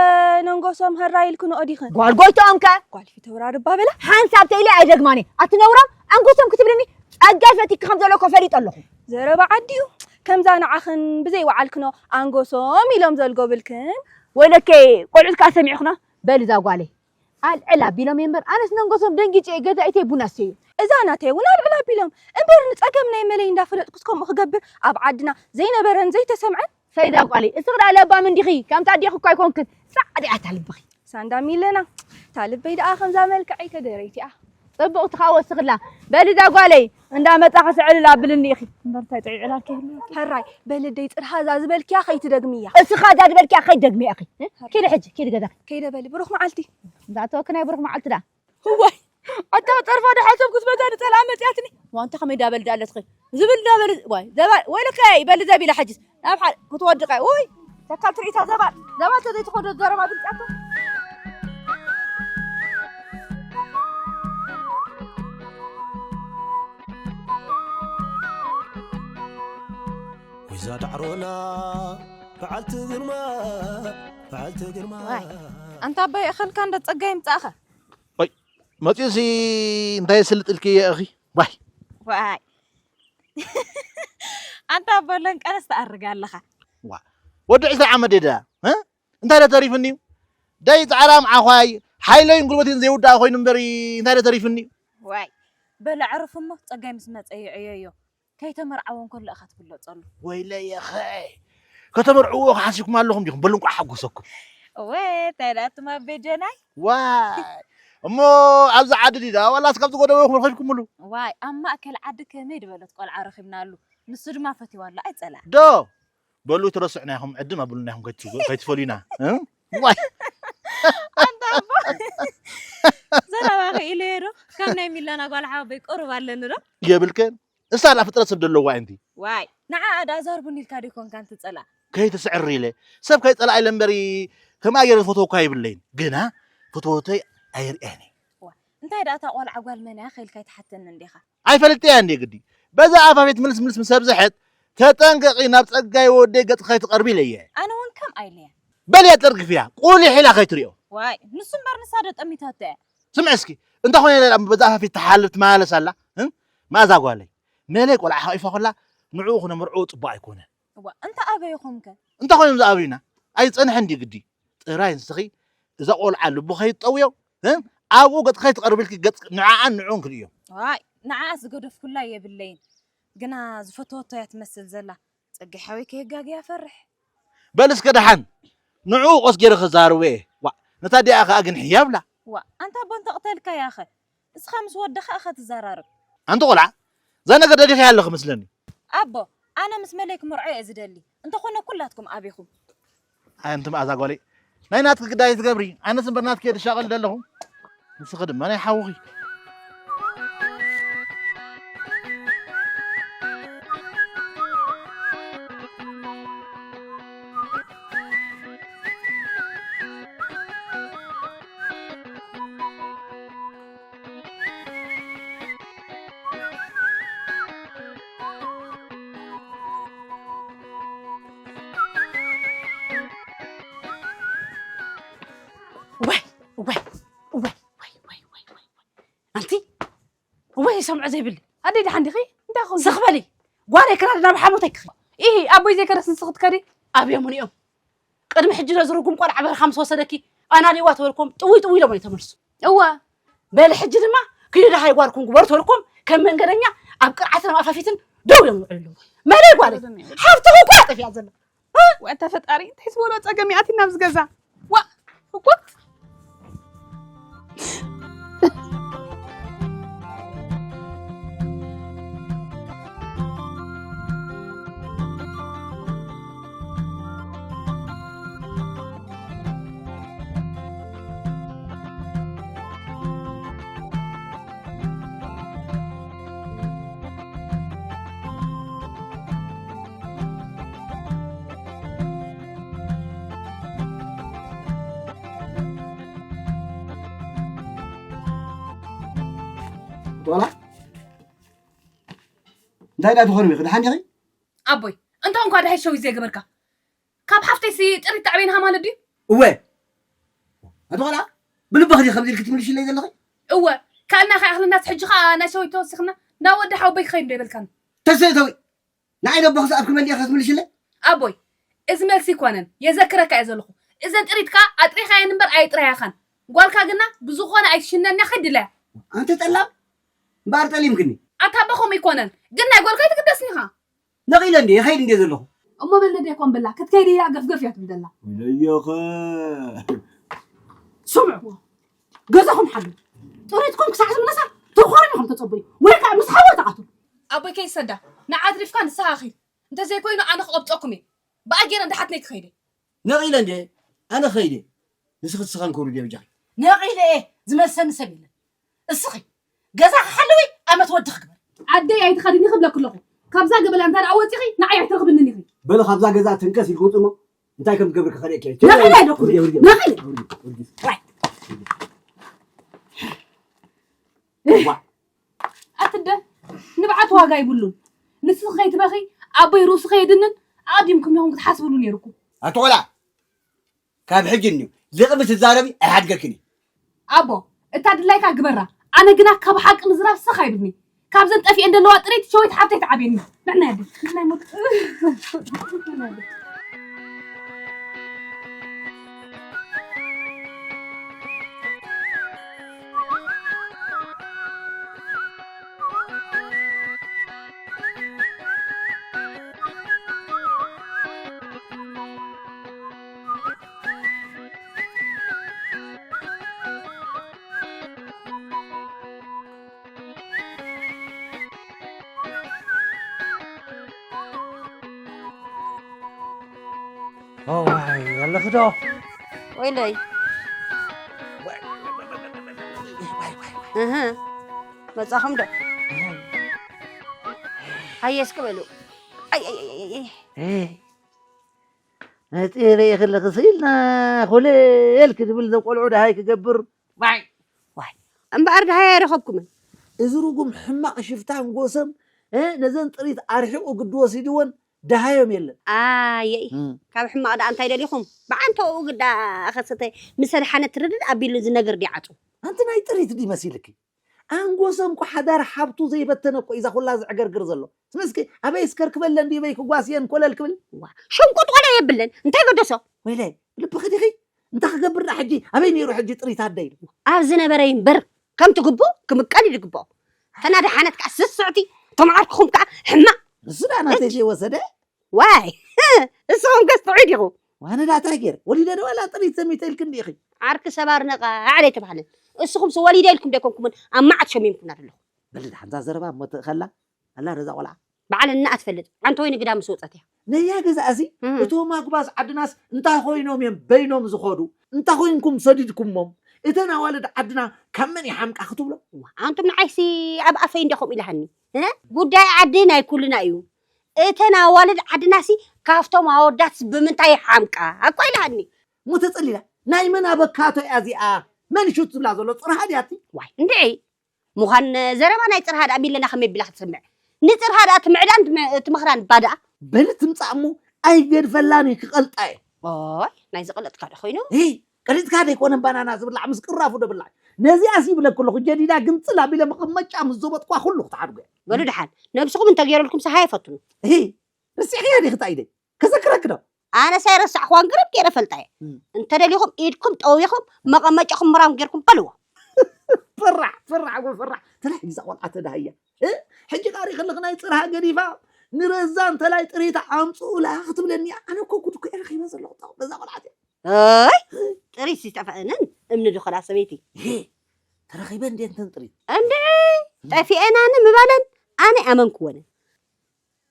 ነንጎሶም ሀራ ኢልክንኦ ዲኽን? ጓል ጎይትኦም ከ? ጓል ፊተውራሪ እባ በላ። ሓንሳብ ተኢለ ኣይደግማን እየ። ኣቲ ነውራም፣ ኣንጎሶም ክትብልኒ ጸጋይ ፈቲኪ ከም ዘሎ እኮ ፈሊጠ ኣለኹ። ዘረባ ዓዲ እዩ። ከምዛ ንዓኽን ብዘይ ወዓልክንኦ ኣንጎሶም ኢሎም ዘልጎብልክን። ወይለከ ቆልዑት ከኣ ሰሚዕኽና? በል እዛ ጓለይ። ኣልዕል ኣቢሎም እየ እምበር፣ ኣነስ ነንጎሶም ደንጊጨ እየ ገዛኢተይ ቡና እሰዩ። እዛ ናተይ እውን ኣልዕል ኣቢሎም እምበር፣ ንጸገም ናይ መለይ እንዳፈለጥኩስ ከምኡ ክገብር ኣብ ዓድና ዘይነበረን ዘይተሰምዐን። ሰይዳ ጓለይ፣ እስኺ ደኣ ለባም እንዲኺ፣ ከምታ ኣዴኺ እኮ ኣይኮንክን፣ ጻዕዳ እያ እታ ልብኺ። ሳንዳ ሚለና፣ እታ ልበይ ደኣ ከምዛ መልክዐይ ከደረይቲ እያ። ጽቡቕቲ ኸኣ ወስኽላ። በሊ እዛ ጓለይ፣ እንዳመጻኺ ስዕልል ኣብልኒ ኢኺ። እምበር እንታይ ጥዑይ ዕላል ከይህልወኪ። ሕራይ፣ በሊ ኣደይ ጽርሃ እዛ ዝበልክያ ከይትደግምያ። እስኻ እዛ ዝበልክያ ከይትደግምያ ኢኺ። ኪዲ ሕጂ፣ ኪዲ ገዛኺ። ከይደ በሊ፣ ብሩኽ መዓልቲ። እንዳእተወኪ ናይ ብሩኽ መዓልቲ ደኣ። እዋይ፣ ኣታ ጸርፋ ዶ ሓሰብኩስ በዛ ንጸልኣ መጽያትኒ። ዋንታ ከመይ ዳበል ዳለትኺ? ዝብል ዳበል፣ ዋይ፣ ዘባል፣ ወይለከ ይበል ዘቢላ ሕጅስ። ናብ ሓ-፣ ክትወድቀ፣ ውይ፣ ተካል ትርኢታ ዘባል፣ ዘባል ተዘይትኾዶ ዘረባ ድምጻቶ። ወይዛ ዳዕሮና፣ በዓልቲ ግርማ፣ በዓልቲ ግርማ። ዋይ፣ ኣንታ ኣባይ እኸልካ እንደ ጸጋይ ምጻእኻ። ወይ፣ መጺኡሲ እንታይ የስልጥልኪ እየ እኺ? ዋይ። ዋይ። ኣንታ ኣቦ ለንቀነስ ትኣርግ ኣለኻ። ዋ። ወዲ ዕስራ ዓመት ደዳ፣ እ? እንታይ ዶ ተሪፍኒ? ደይ ጻዕራም ዓዃይ፣ ሓይለይን ጉልበትን ዘይውዳእ ኮይኑ እምበሪ፣ እንታይ ዶ ተሪፍኒ? ዋይ። በለ ዕርፍ እሞ ጸጋይ ምስ መጸ ይዕየዮ። ከይተመርዓወ እንከሎ ኢኻ ትፍለጠሉ። ወይለየኸ። ከተመርዕዎ ሓሲብኩም ኣለኹም ዲኹም? በሉ እንቋዕ ሓጎሰኩም። እወ፣ እንታይ ደኣ ኣቱም ኣቤ ጀናይ? ዋይ። እሞ ኣብዚ ዓዲ ድዩ ደኣ ዋላስ ካብዚ ጎደቦ ኢኹም ረኺብኩምሉ? ዋይ፣ ኣብ ማእከል ዓዲ ከመይ ዝበለት ቆልዓ ረኺብናሉ። ንሱ ድማ ፈትይዋ ኣሎ፣ ኣይጸልኣን። ዶ? በሉ ትረስዑና ኢኹም፣ ዕድም ኣብሉና ኢኹም ከይትፈ-፣ ከይትፈልዩና። እ? ዋይ። ኣንታ ኣቦ። ዘረባ ክኢለዮ ዶ? ካብ ናይ ሚላና ጓል ሓወቦይ ቁሩብ ኣለኒ ዶ? የብልክን። እሳ ደኣ ፍጥረት ሰብ ደለዋ እንቲ። ዋይ፣ ንዓኣ ደኣ ዛርቡኒ ኢልካ ዶ ይኮንካ እንቲ ጸላእ? ከይትስዕር ኢለ። ሰብ ከይጸላእ ኢለ እምበሪ፣ ከምኣ ገይረ ዝፈትወኳ የብለይን። ግና ፍትወተይ ኣየርእያን እየ። ዋ፣ እንታይ ደኣ እታ ቆልዓ ጓል መን እያ ከይልካ ኣይትሓተኒ እንዲኻ? ኣይፈልጥያ እንዴ ግዲ። በዛ ኣፋፌት ምልስ ምልስ ምስ ኣብዝሐት፣ ተጠንቀቒ ናብ ጸጋይ ወደይ ገጽ ከይትቐርቢ ኢለየ። ኣነ እውን ከምኣ ኢለያ። በልያ ጠርግፍያ፣ ቁሊሕ ኢላ ከይትሪኦ። ዋይ፣ ንሱ እምበር ንሳ ዶ ጠሚታቶ እያ? ስምዒ እስኪ፣ እንተ ኾነ ኢላ በዛ ኣፋፌት ትሓልፍ ትመላለስ ኣላ፣ እ? መኣዛ ጓለይ። መለይ ቆልዓ ሓቂፋ ኮላ፣ ንዕኡ ክነምርዕዎ ጽቡቕ ኣይኮነን። እዋ፣ እንተ ኣበይኹም ከ? እንተ ኮይኖም ዝኣበዩና፣ ኣይጸንሐን ድዩ ግዲ? ጥራይ ንስኺ እዛ ቆልዓ ልቡ ከይትጠውዮ፣ እ? ኣብኡ ገጽ ከይትቐርብልኪ፣ ገጽ ንዓኣን ንዕኡን ክርእዮም። ዋይ፣ ንዓኣስ ዝገደፍኩላ የብለይን። ግና ዝፈተወቶ እያ ትመስል ዘላ። ጸጋይ ሓወይ ከየጋግያ ፈርሕ። በል እስከ ደሓን፣ ንዕኡ ቆስ ገይረ ክዛረቦ እየ። ዋእ፣ ነታ ኣዲኣ ከኣ ግን ሕያብላ። ዋእ፣ ኣንታ ኣቦ እንተቕተልካያ ኸ? እስኻ ምስ ወድኻ ኢኻ ትዘራረብ። ኣንቲ ቆልዓ፣ እዛ ነገር ደሊኽያ ኣለኺ መስለኒ። ኣቦ፣ ኣነ ምስ መለይ ክምርዖ እየ ዝደሊ። እንተኾነ ኩላትኩም ኣቢኹም። ኣንቲ መኣዛ ጓለይ፣ ናይ ናትኪ ግዳይ ትገብሪ፣ ኣነስ እምበር ናትኪ እየ ዝሻቐል ዘለኹ። ንስኺ ድማ ናይ ሓውኺ። ኣንቲ ወይ ሰምዖ ዘይብል ኣደይ ደሓን ዲኺ? እንታይ ኾንኪ? ስኽ በሊ። ጓለይ ክራድ ናብ ሓሞተይ ክኺ። ኢሂ ኣቦይ ዘይከረስ ንስኺ ትከዲ? ኣብዮም እዮም። ቅድሚ ሕጂ ዶ ዝርጉም ቆልዓ በርኻ ምስ ወሰደኪ ኣናዲዋ ተበልኩም ጥውይ ጥውይ ኢሎም እዮም ተመልሱ። እወ። በሊ ሕጂ ድማ ኪዱ ደሃይ ጓልኩም ግበሩ ተበልኩም ከም መንገደኛ ኣብ ቅርዓትን ኣብ ኣፋፊትን ደው ኢሎም ይውዕሉ ኣለዉ። መለይ ጓለይ ሓፍትኹም እኳ ጠፊኣ ዘላ። ወእንተ ፈጣሪ እንታይ ዝበሎ ጸገም ይኣቲ ናብዚ ገዛ። ዋ እኮ ዶላ እንታይ ዳ ትኾኑ ኢኺ? ደሓን ዲኺ? ኣቦይ እንታ እንኳ ደሃይ ሸዊት ዘይገበርካ ካብ ሓፍተይሲ ጥሪት ተዕቤንኻ ማለት ድዩ? እወ ኣቲ ቆልዓ ብልብኺ ድዩ ከምዚ ኢልኪ ትምልሽለይ ዘለኺ? እወ ካልእና ከይኣኽለናስ ሕጂ ኸኣ ናይ ሸዊት ተወሲኽና ናብ ወዲ ሓወቦይ ክኸይድ ዶ ይበልካኒ? ተሰተዊ ንዓይ ደቦ ክስኣብ ክመን ዲኻ ክትምልሽለይ? ኣቦይ እዚ መልሲ ኣይኮነን የዘክረካ እየ ዘለኹ። እዘን ጥሪት ከኣ ኣጥሪኻየን እምበር ኣየጥረያኻን። ጓልካ ግና ብዝኾነ ኣይትሽነንያ ከይድለያ። ኣንቲ ጠላም እምበኣር ጠሊምክኒ። ኣታ ኣቦ ከምኡ ኣይኮነን ግን ናይ ጓልካ ኣይትግደስን ኢኻ። ነቒለ እንዴ ይኸይድ እንዴ ዘለኹ። እሞ በል ነደይ ኮን በላ ክትከይድ እያ ገፍገፍ እያ ትብል ዘላ። ወይለየኸ ስምዕዎ ገዛኹም ሓሉ ጥሪትኩም ክሳዕ ዝምለሳ ተኾሪም ኢኹም ተጸበዩ ወይ ከዓ ምስ ሓወ ተኣቱ። ኣቦይ ከይሰዳ ንዓ ኣትሪፍካ ንስኻ ኺድ እንተዘይኮይኑ ኣነ ክቐብጸኩም እየ። ብኣ ገይረ እንዳ ሓትነይ ክኸይደ። ነቒለ እንዴ ኣነ ኸይደ ንስኺ ትስኻን ክብሩ ዲዮ ብጃኺ። ነቒለ እየ ዝመልሰኒ ሰብ የለን። እስኺ ገዛ ክሓልዊ ኣመት ወዲ ክግበር። ኣደይ ኣይትኸድኒ ክብለኪ ኣለኹ። ካብዛ ገበላ እንተ ደኣ ወጺኺ ንዓይ ኣይትረኽብንን ኢኺ። በሊ ካብዛ ገዛ ተንከስ ኢልኪ ውጺ እሞ እንታይ ከም ትገብሪ ክኸርእየኪ እየ። ነኺድ ኣይደኩ ውርጌ፣ ውርጌ፣ ነኺድ። ውርጌ፣ ውርጌ። ዋይ። ዋይ። ኣትደ ንብዓት ዋጋ ይብሉን። ንስኺ ከይትበኺ ኣቦይ ርእሱ ከየድንን ኣቐዲምኩም ኢኹም ክትሓስብሉ ነይርኩም። ኣቲ ቆልዓ ካብ ሕጂ እኒኡ ልቕሚ ትዛረቢ ኣይሓድገክን እዩ። ኣቦ እታ ድላይካ ግበራ፣ ኣነ ግና ካብ ሓቂ ምዝራብ ስኽ ኣይብልኒ። ካብዘን ጠፊኤን ዘለዋ ጥሪት ሸዊት ሓብተይ ትዓብየኒ። ንዕና ያደ ንዕና ይሞት ዋይ ኣለኺ ዶ? ወይለይ እህ መጻኹም ዶ? ሃየ እስኪ በሉ። ኣይ ኣይ ኣይ ኣይ። ነፂረ ይኽልኽስ ኢልና ኮለል ክድብል ዘቆልዑ ደሃይ ክገብር ዋይ ዋይ እምበኣር ደሃይ ኣይረኸብኩምን። እዚ ርጉም ሕማቕ ሽፍታን ጎሰም ነዘን ጥሪት ኣርሒቑ ግዲ ወሲድወን ደሃዮም የለን። ኣየይ ካብ ሕማቕ ደኣ እንታይ ደሊኹም ብዓንተኡ ግዳ ኸሰተ ምስ ኣድሓነት ርድድ ኣቢሉ ዝነግር ዲዓጹ ኣንቲ ናይ ጥሪት ዲ መሲልኪ ኣንጎሰም እኮ ሓዳር ሓብቱ ዘይበተነ እኮ እዩ እዛ ኩላ ዝዕገርግር ዘሎ። ስሚ እስኪ ኣበይ እስከር ክበለን ድዩ በይ ክጓስየን ኮለል ክብል? ዋ ሸንቁጥ ዋላ የብለን እንታይ ገደሶ? ወይለይ ብልብኺ ዲኺ እንታይ ክገብር ዳ ሕጂ ኣበይ ነይሩ ሕጂ ጥሪት ኣደይ ኢሉ? ኣብ ዝነበረ ይንበር ከምቲ ግቡእ ክምቀል እዩ ዝግብኦ። ተናደ ሓነት ከዓ ስስዕቲ እቶም ዓርክኹም ከዓ ሕማቕ። ንሱ ዳ ናተይ ዘይወሰደ? ዋይ እስኹም ከስ ጥዑይ ዲኹ? ዋነ ዳ እንታይ ገይረ ወሊደ ዶ ዋላ ጥሪት ሰሚተ ኢልክን ዲኺ? ዓርኪ ሰባር ነቓዕ ኣይተባህለን። እስኹምስ ወሊደ ኢልኩም ዶ ኣይኮንኩምን ኣብ መዓት ሸሚምኩምና ዘለኹም። በሊ ደሓን እዛ ዘረባ እሞ ትእኸላ ኣላ ነዛ ቆልዓ። ባዕለና እያ ትፈልጥ። ዓንተ ወይኒ ግዳ ምስ ወጸት እያ። ነያ ገዛእሲ እም። እቶም ኣጉባዝ ዓድናስ እንታይ ኮይኖም እዮም በይኖም ዝኸዱ? እንታይ ኮይንኩም ሰዲድኩሞም? እተን ኣዋልድ ዓድና ካብ መን ይሓምቃ ክትብሎ? እዋ፣ ኣንቱም ንዓይሲ ኣብ ኣፈይ እንዲኹም ኢልሃኒ። እ? ጉዳይ ዓዲ ናይ ኩልና እዩ። እተን ኣዋልድ ዓድናሲ ካብቶም ኣወዳትስ ብምንታይ ይሓምቃ እኮ ኢልሃኒ። እሞ ተጸሊላ ናይ መን ኣበካቶ እያ እዚኣ? መን ሹት ዝብላ ዘሎ ጽርሃ ድያ እቲ? ዋይ እንድዒ ምዃን ዘረባ ናይ ጽርሃ ደኣ ሚለና ከመይ ቢላ ክትሰምዕ? ንጽርሃ ደኣ ትምዕዳን ትም- ትመኽራን እባ ደኣ። በሊ ትምጻእ እሞ ኣይገድፈላን እዩ ክቐልጣ እየ። ኦይ ናይ ዝቐለጥካ ዶ ኮይኑ? ሂ ቀሊጥካ ዘይኮነ ባናና ዝብላዕ ምስ ቅራፉ ዶ ብላዕ? ነዚኣስ ይብለኩ ኣለኹ፣ ጀዲዳ ግምፅል ኣቢለ መቐመጫ ምስ ዘበጥኳ ኩሉ ክትሓድጎ እየ። በሉ ደሓን፣ ነብስኹም እንተገይረልኩም ሰሃ ይፈትኑ። እሂ፣ ርሲዕኽያ ዲኺ እታ ኢደይ? ከዘክረኪ ዶ? ኣነስ ኣይረሳዕኽዋን፣ ግርም ገይረ ፈልጣ እየ። እም። እንተደሊኹም ኢድኩም ጠውይኹም መቐመጫኹም ምራም ጌርኩም በልዎ። ፈራሕ፣ ፈራሕ፣ ጎ ፈራሕ። ተላሕ እዛ ቆልዓ ተዳህያ። እ? ሕጂ ቃሪ ከለኺ ናይ ጽርሃ ገዲፋ፣ ንረዛ እንተላይ ጥሪታ ኣምጽኡላ ክትብለኒ እያ። ኣነ እኮ ጉድ እኮ እየ ረኺበ ዘለኹ፣ በዛ ቆልዓ እዚኣ። ኣይ፣ ጥሪት ይጠፍአንን እምኒ ድኸላ ሰበይቲ። ይሄ ተረኺበ እንዴ እንተን ጥሪት? እንዴ፣ ጠፊኤናን ምባለን ኣነ ኣመንክወንን።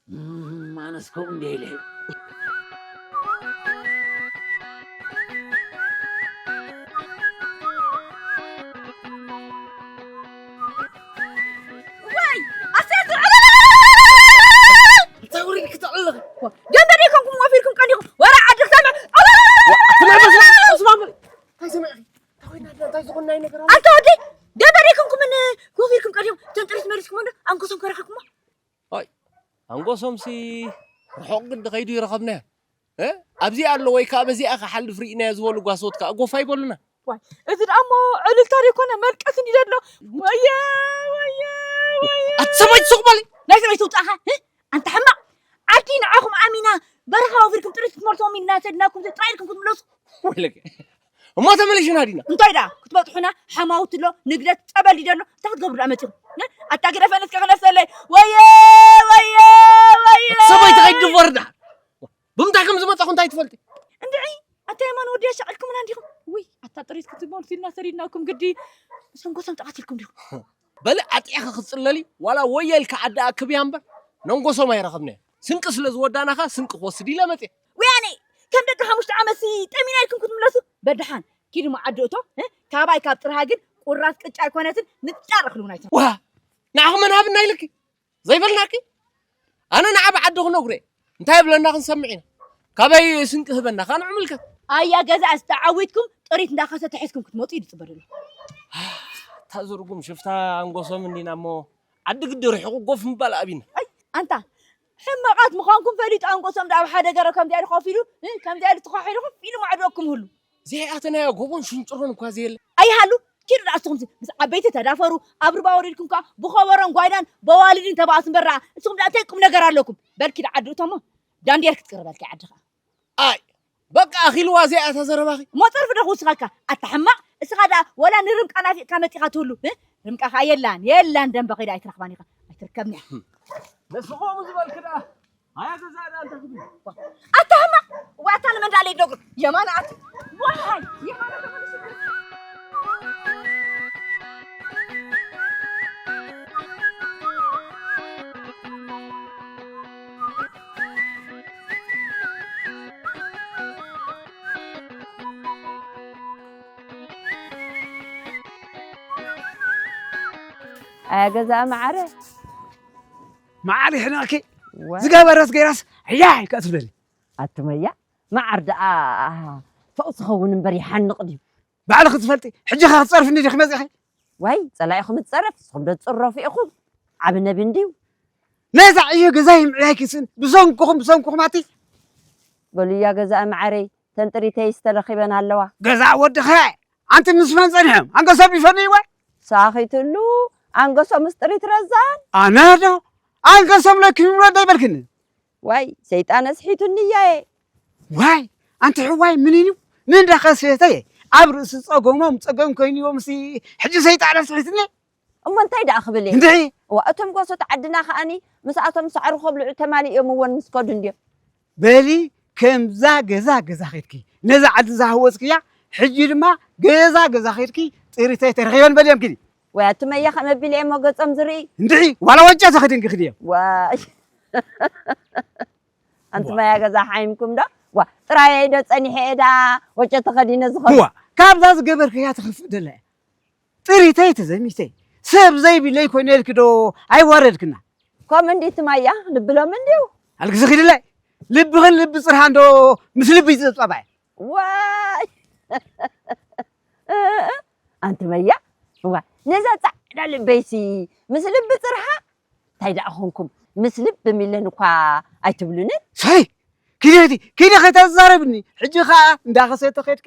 እም፣ ኣነስ ከምኡ እንዴ ኢለ። ዋይ! ኣሰር እንታይ ውሪድ ክትዕልኽ? ደንበ ደይኮንኩም ወፊርኩም ቀዲኹም ወረ ዓዲ ክሰምዕ። ኣትናይ መስማዕ መስማዕ እንታይ ሰሚዕኺ? እንታይ ኮይና ኣላ? እንታይ ዝኾንናይ ነገር ኣሎ? ኣንተ ወደይ ደንበ ደይኮንኩም ን-፣ ወፊርኩም ቀዲኹም ተንጥሪት መሪስኩም እንዶ ኣንኮሶም ከረኸኩሞ። ኣይ፣ ኣንጎሶምሲ ርሑቕ ግዲ ከይዱ ይረኸብናዮ። እ? ኣብዚኣ ኣሎ ወይ ከኣ በዚኣ ክሓልፍ ርኢናዮ ዝበሉ ጓሶት ከኣ ጎፍ ኣይበሉና። ዋይ፣ እዚ ደኣ እሞ ዕልልታ ዘይኮነ መልቀስ እንዲ ዘሎ። ወየ፣ ወየ፣ ወየ። ኣቲ ሰበይቲ ሱቕ በሊ። ናይ ሰበይቲ ውጻእኻ፣ እ? ኣንታ ሕማቕ። ዓዲ ንዓኹም ኣሚና በረኻ ወፊርኩም ጥሪት ክትመልስዎም ኢልና ሰድናኩም ጥራይ ኢልኩም ክትምለሱ። ወይለከ። እሞ ተመለሽና ዲና? እንታይ ደኣ ክትበጽሑና ሓማውት ኣሎ፣ ንግደት ጸበል ድዩ ዘሎ? እንታይ ክትገብሩ ደኣ መጺኹም? እ? ኣታ ግደፈኒ እስከ ክነፍሰለይ። ወየ፣ ወየ፣ ወየ። ሰበይቲ ከይድፈር ደኣ። ብምንታይ ከም ዝመጻኹ እንታይ ትፈልጢ? እንድዒ፣ ኣታ የማን ወዲ ኣሻቒልኩምና እንዲኹም። ውይ፣ ኣታ ጥሪት ክትመልሱ ኢልና ሰዲድናኩም ግዲ። ሰንጎ ሰም ጠቓቲልኩም ዲኹም። በሊ ኣጥዒኺ ክትጽለሊ፣ ዋላ ወየ ኢልካ ዓዲ ኣክብያ እምበር፣ ነንጎሶም ኣይረኸብናዮ። ስንቂ ስለ ዝወዳእና ኸኣ ስንቂ ክወስድ ኢለ መጽየ። ወያነ፣ ከም ደቂ ሓሙሽተ ዓመትሲ ጠሚና ኢልኩም ክትምለሱ? በደሓን፣ ኪዱ እሞ ዓዲ እቶ፣ እ? ካባይ ካብ ጥርሃ ግን ቁራስ ቅጫ ኣይኮነትን፣ ምጣር እኽሊ እውን ኣይትረኽቡ። ዋ፣ ንዓኹም መን ሃብና ኢልኪ? ዘይበልናኪ? ኣነ ንዓ ብዓዲ ክነግሮ እየ። እንታይ ይብለና ክንሰምዕ ኢና። ካበይ ስንቂ ህበና፣ ኸኣ ንዕምልከት። ኣያ ገዛ ኣስተዓዊትኩም ጥሪት እንዳኸሰተ ሒዝኩም ክትመጹ እዩ ዝጽበ ዘሎ። እታ ዝርጉም ሽፍታ ኣንጎሶም እንዲና እሞ ዓዲ ግዲ ርሒቑ ጎፍ ምባል ኣቢና። ኣይ፣ ኣንታ ሕማቓት ምዃንኩም ፈሊጡ ኣንጎሶም ደኣ ኣብ ሓደ ገረብ ከምዚኣ ኢሉ ኮፍ ኢሉ፣ እ፣ ከምዚኣ ኢሉ ተዃሒሉ ኮፍ ኢሉ ማዕዶኩም ህሉ። ዘይኣተናዮ ጎቦን ሽንጭሮን እኳ ዘየለ። ኣይሃሉ፣ ኪዱ ደኣ እስኹምሲ ምስ ዓበይቲ ተዳፈሩ፣ ኣብ ሩባ ወሪድኩም ከኣ ብኸበሮን ጓይላን በዋልድን ተባእሱ እምበር ደኣ፣ እስኹም ደኣ እንታይ ቁም ነገር ኣለኩም? በል ኪድ ዓዲ እቶሞ፣ ዳንዴር ክትቅርበልኪ ዓድኻ። ኣይ፣ በቃ ኣኺልዋ እዚኣ እታ ዘረባኺ። እሞ ጸርፊ ዶ ክውስኸካ? ኣታ ሕማቕ፣ እስኻ ደኣ ወላ ንርምቃ ናፊቕካ መጺኻ ትህሉ፣ እ? ርምቃ ኸኣ የላን፣ የላን ደንበ ኸይዳ ኣይትረኽባን ኢኻ፣ ኣይትርከብን እያ። ነስኹም ዝበልክ ደኣ፣ ኣያ ገዛ ደኣ እንታይ ክትብል? ኣታ ሕማቕ፣ ዋታ ንመን ደኣ ለይትነግሩ? የማን ኣት-፣ ዋይ፣ የማን ተመልሱ። ኣያ ገዛ መዓረ። መዓር ይሕነቕኪ። ወ- ዝገበረት ገይራስ፣ ሕያይ ከኣ ትብለኒ። ኣቱመያ፣ መዓር ደኣ ፈውሲ ኸውን እምበር ይሓንቕ ድዩ? ባዕልኺ ትፈልጢ፣ ሕጂ ኸ ክትጸርፍኒ ዲኺ መጺኺ? ዋይ፣ ጸላኢኹም ትጸረፍ፣ ንስኹም ዶ ትጽረፉ ኢኹም? ዓቢ ነቢ እንድዩ። ነዛ ዕዮ ገዛይ ምዕያይ ኪስን፣ ብሰንኩኹም፣ ብሰንኩኹም ኣቲ። በሉ እያ ገዛእ መዓረይ፣ ተን ጥሪተይስ ተረኺበን ኣለዋ። ገዛእ ወድኸ፣ ኣንቲ ምስ መን ጸኒሖም? ኣንገሶም ይፈንይወ? ሳኺትሉ፣ ኣንገሶምስ ጥሪት ረዛን? ኣነ ዶ? ኣንገሶም ለኪ ይብሎ ዶ ይበልክኒ? ዋይ፣ ሰይጣን ኣስሒቱኒ እያየ። ዋይ፣ ኣንቲ ሕዋይ፣ ምን እዩ? ምን ዳኸሰተየ? ኣብ ርእሲ ጸገሞም ጸገም ኮይንዎም ሲ፣ ሕጂ ሰይጣን ኣስሒትኒ? እሞ እንታይ ደኣ ክብል እየ? እንድዒ። እዋ፣ እቶም ጎሶት ዓድና ከኣኒ ምስኣቶም ሳዕሪ ከብልዑ ተማሊኦም እወን ምስ ከዱ እንድዮም። በሊ፣ ከምዛ ገዛ ገዛ ኸድኪ፣ ነዛ ዓዲ ዝሃወፅክያ፣ ሕጂ ድማ ገዛ ገዛ ኸድኪ፣ ጥሪተይ ተረኺበን በልዮም ኪዲ። ወይ ኣቱመያ ከመቢለ እሞ ገጾም ዝርኢ። እንድዒ፣ ዋላ ወጨ ተኸዲንኪ ክድዮም። ዋይ። ኣንቱመያ ገዛ ሓይምኩም ዶ? ዋ፣ ጥራየይ ዶ ጸኒሐ እየ ደኣ ወጨ ተኸዲነ ዝኸዱ? ዋ፣ ካብዛ ዝገበርክያ ትኸፍእ ደላ እያ። ጥሪተይ ተዘሚተይ፣ ሰብ ዘይብለይ ኮይነ ኢልኪ ዶ ኣይዋረድክና? ከምኡ እንዲ ትማያ ልብሎም እንድዩ። ኣልግዚ ኺድለ፣ ልብኽን ልቢ ጽርሃ እንዶ ምስ ልቢ ይጸብጸባ እየ። ዋይ! ኣንቲ መያ፣ እዋ፣ ነዛ ጻዕዳ ልበይሲ ምስ ልቢ ጽርሃ እንታይ ደኣ ኾንኩም? ምስ ልቢ ሚለን እኳ ኣይትብሉንን? ሰይ! ኪዲ፣ ኪዲ፣ ኪዲ ኸይተዛረብኒ። ሕጂ ኸኣ እንዳኸሰተ ኸድኪ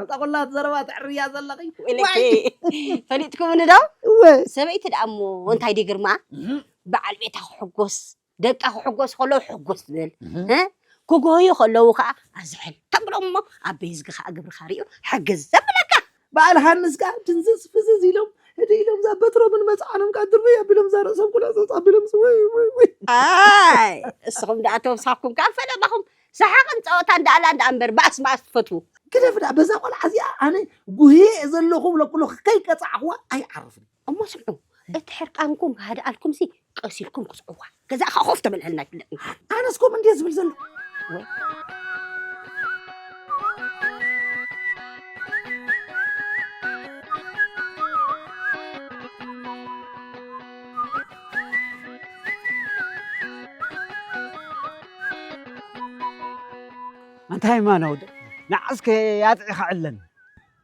እዛ ኩላ ዘረባ ትዕርያ ዘለኺ። ወይለኪ ዋይ። ፈሊጥኩምኒ ዶ? እወ ሰበይቲ ደኣ እሞ እንታይ ድዩ ግርማ? በዓል ቤታ ክሕጎስ ደቃ ክሕጎስ ከለዉ ሕጎስ ትብል እ? ክጎዩ ከለዉ ከዓ ኣዝሕል ተብሎም እሞ ኣበይ ዝግ ከዓ ግብርካ ሪኡ ሕግዝ ዘብለካ። በዓል ሃንስ ከዓ ድንዝዝ ፍዝዝ ኢሎም ህድ ኢሎም እዛ በትሮምን መፅዓኖም ከዓ ድርበይ ኣቢሎም እዛ ርእሶም ኩላ ፀፅ ኣቢሎም ወይ ወይ ወይ ኣይ እስኹም ደኣ ተወሳኩም ከዓ ፈለማኹም ሰሓቕን ፀወታን ደኣላ ደኣ እምበር ባእስ ማእስ ትፈትዉ። ግደፍ ደኣ በዛ ቆልዓ እዚኣ ኣነ ጉህየ ዘለኹ ብለኩ ኣለኹ ከይቀፃዕኽዋ ኣይዓርፍን። እሞ ስምዑ እቲ ሕርቃንኩም ክሃድኣልኩም ሲ ቀስ ኢልኩም ክስዕዋ ገዛ ከ ኮፍ ተበልዐልና ይፍለጥ። ኣነስ ከምኡ እንድየ ዝብል ዘሎ። ኣንታይ ማነው ንዓስከ ኣጥዒኻ ዕለን።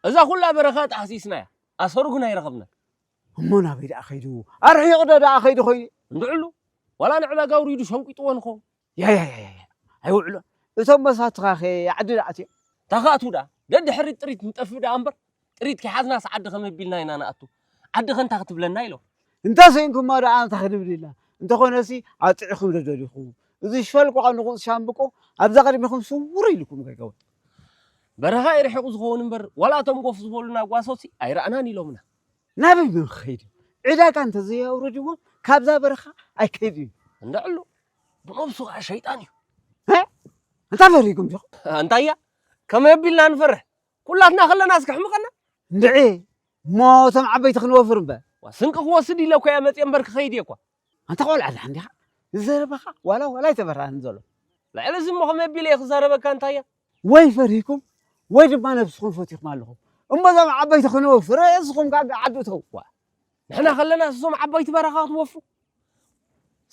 እዛ ኩላ በረኻ ተሓሲስናያ ኣሰሩ ግን ኣይረኸብና። እሞ ናበይ ደኣ ኸይዱ? ኣርሒቑ ዶ ደኣ ኸይዱ ኾይኑ? እንድዕሉ ዋላ ንዕዳጋ ውሪዱ ሸንቂጥዎ ንኸውን። ያያያያ ኣይውዕሎ። እቶም መሳትኻኸ ዓዲ ደኣ ኣትዮም? ታኻእቱ ደኣ ደድሕሪት ጥሪት ንጠፍእ ደኣ እምበር ጥሪት ከይሓዝናስ ዓዲ ከመይ ኣቢልና ኢና ንኣቱ? ዓዲ ኸንታ ክትብለና ኢሎም። እንተ ስኢንኩማ ደኣ እንታይ ክንብል ኢልና? እንተኾነሲ ኣጥዒኹም ዶ ደሊኹም? እዚ ሸልቆ ንቑፅ ሻምብቆ ኣብዛ ቅድሚኹም ስውር ኢልኩም ከይከውን። በረኻ ይርሕቑ ዝኸውን እምበር ዋላ እቶም ጎፍ ዝበሉና ጓሶሲ ኣይረኣናን ኢሎምና። ናበይ መን ክኸይድ እዩ? ዕዳጋ እንተዘየውረድዎም ካብዛ በረኻ ኣይከይድ እዩ። እንድዕሉ ብነብሱ ከዓ ሸይጣን እዩ። እንታ ፈሪጉም ዲኹም? እንታያ ከመይ ኣቢልና ንፈርሕ? ኩላትና ከለና እስከ ሕምቐና። እንድዒ እሞ እቶም ዓበይቲ ክንወፍር እምበር። ዋ፣ ስንቂ ክወስድ ኢለ እኮ እየ መፅየ እምበር ክኸይድ እየ እኳ። ኣንታ ቆልዓ ድሓን ዲኻ? ዝዘረበኻ ዋላ ዋላ ኣይተበራህን ዘሎ። ልዕሊ እዚ እሞ ከመይ ኣቢለ እየ ክዛረበካ እንታያ? ወይ ፈሪህኩም ወይ ድማ ነብስኹም ፈቲኹም ኣለኹም። እሞ እዞም ዓበይቲ ክንወፍር እስኹም ከዓ ዓዲ እተው። ዋ፣ ንሕና ከለና እዞም ዓባይቲ በረኻ ክትወፉ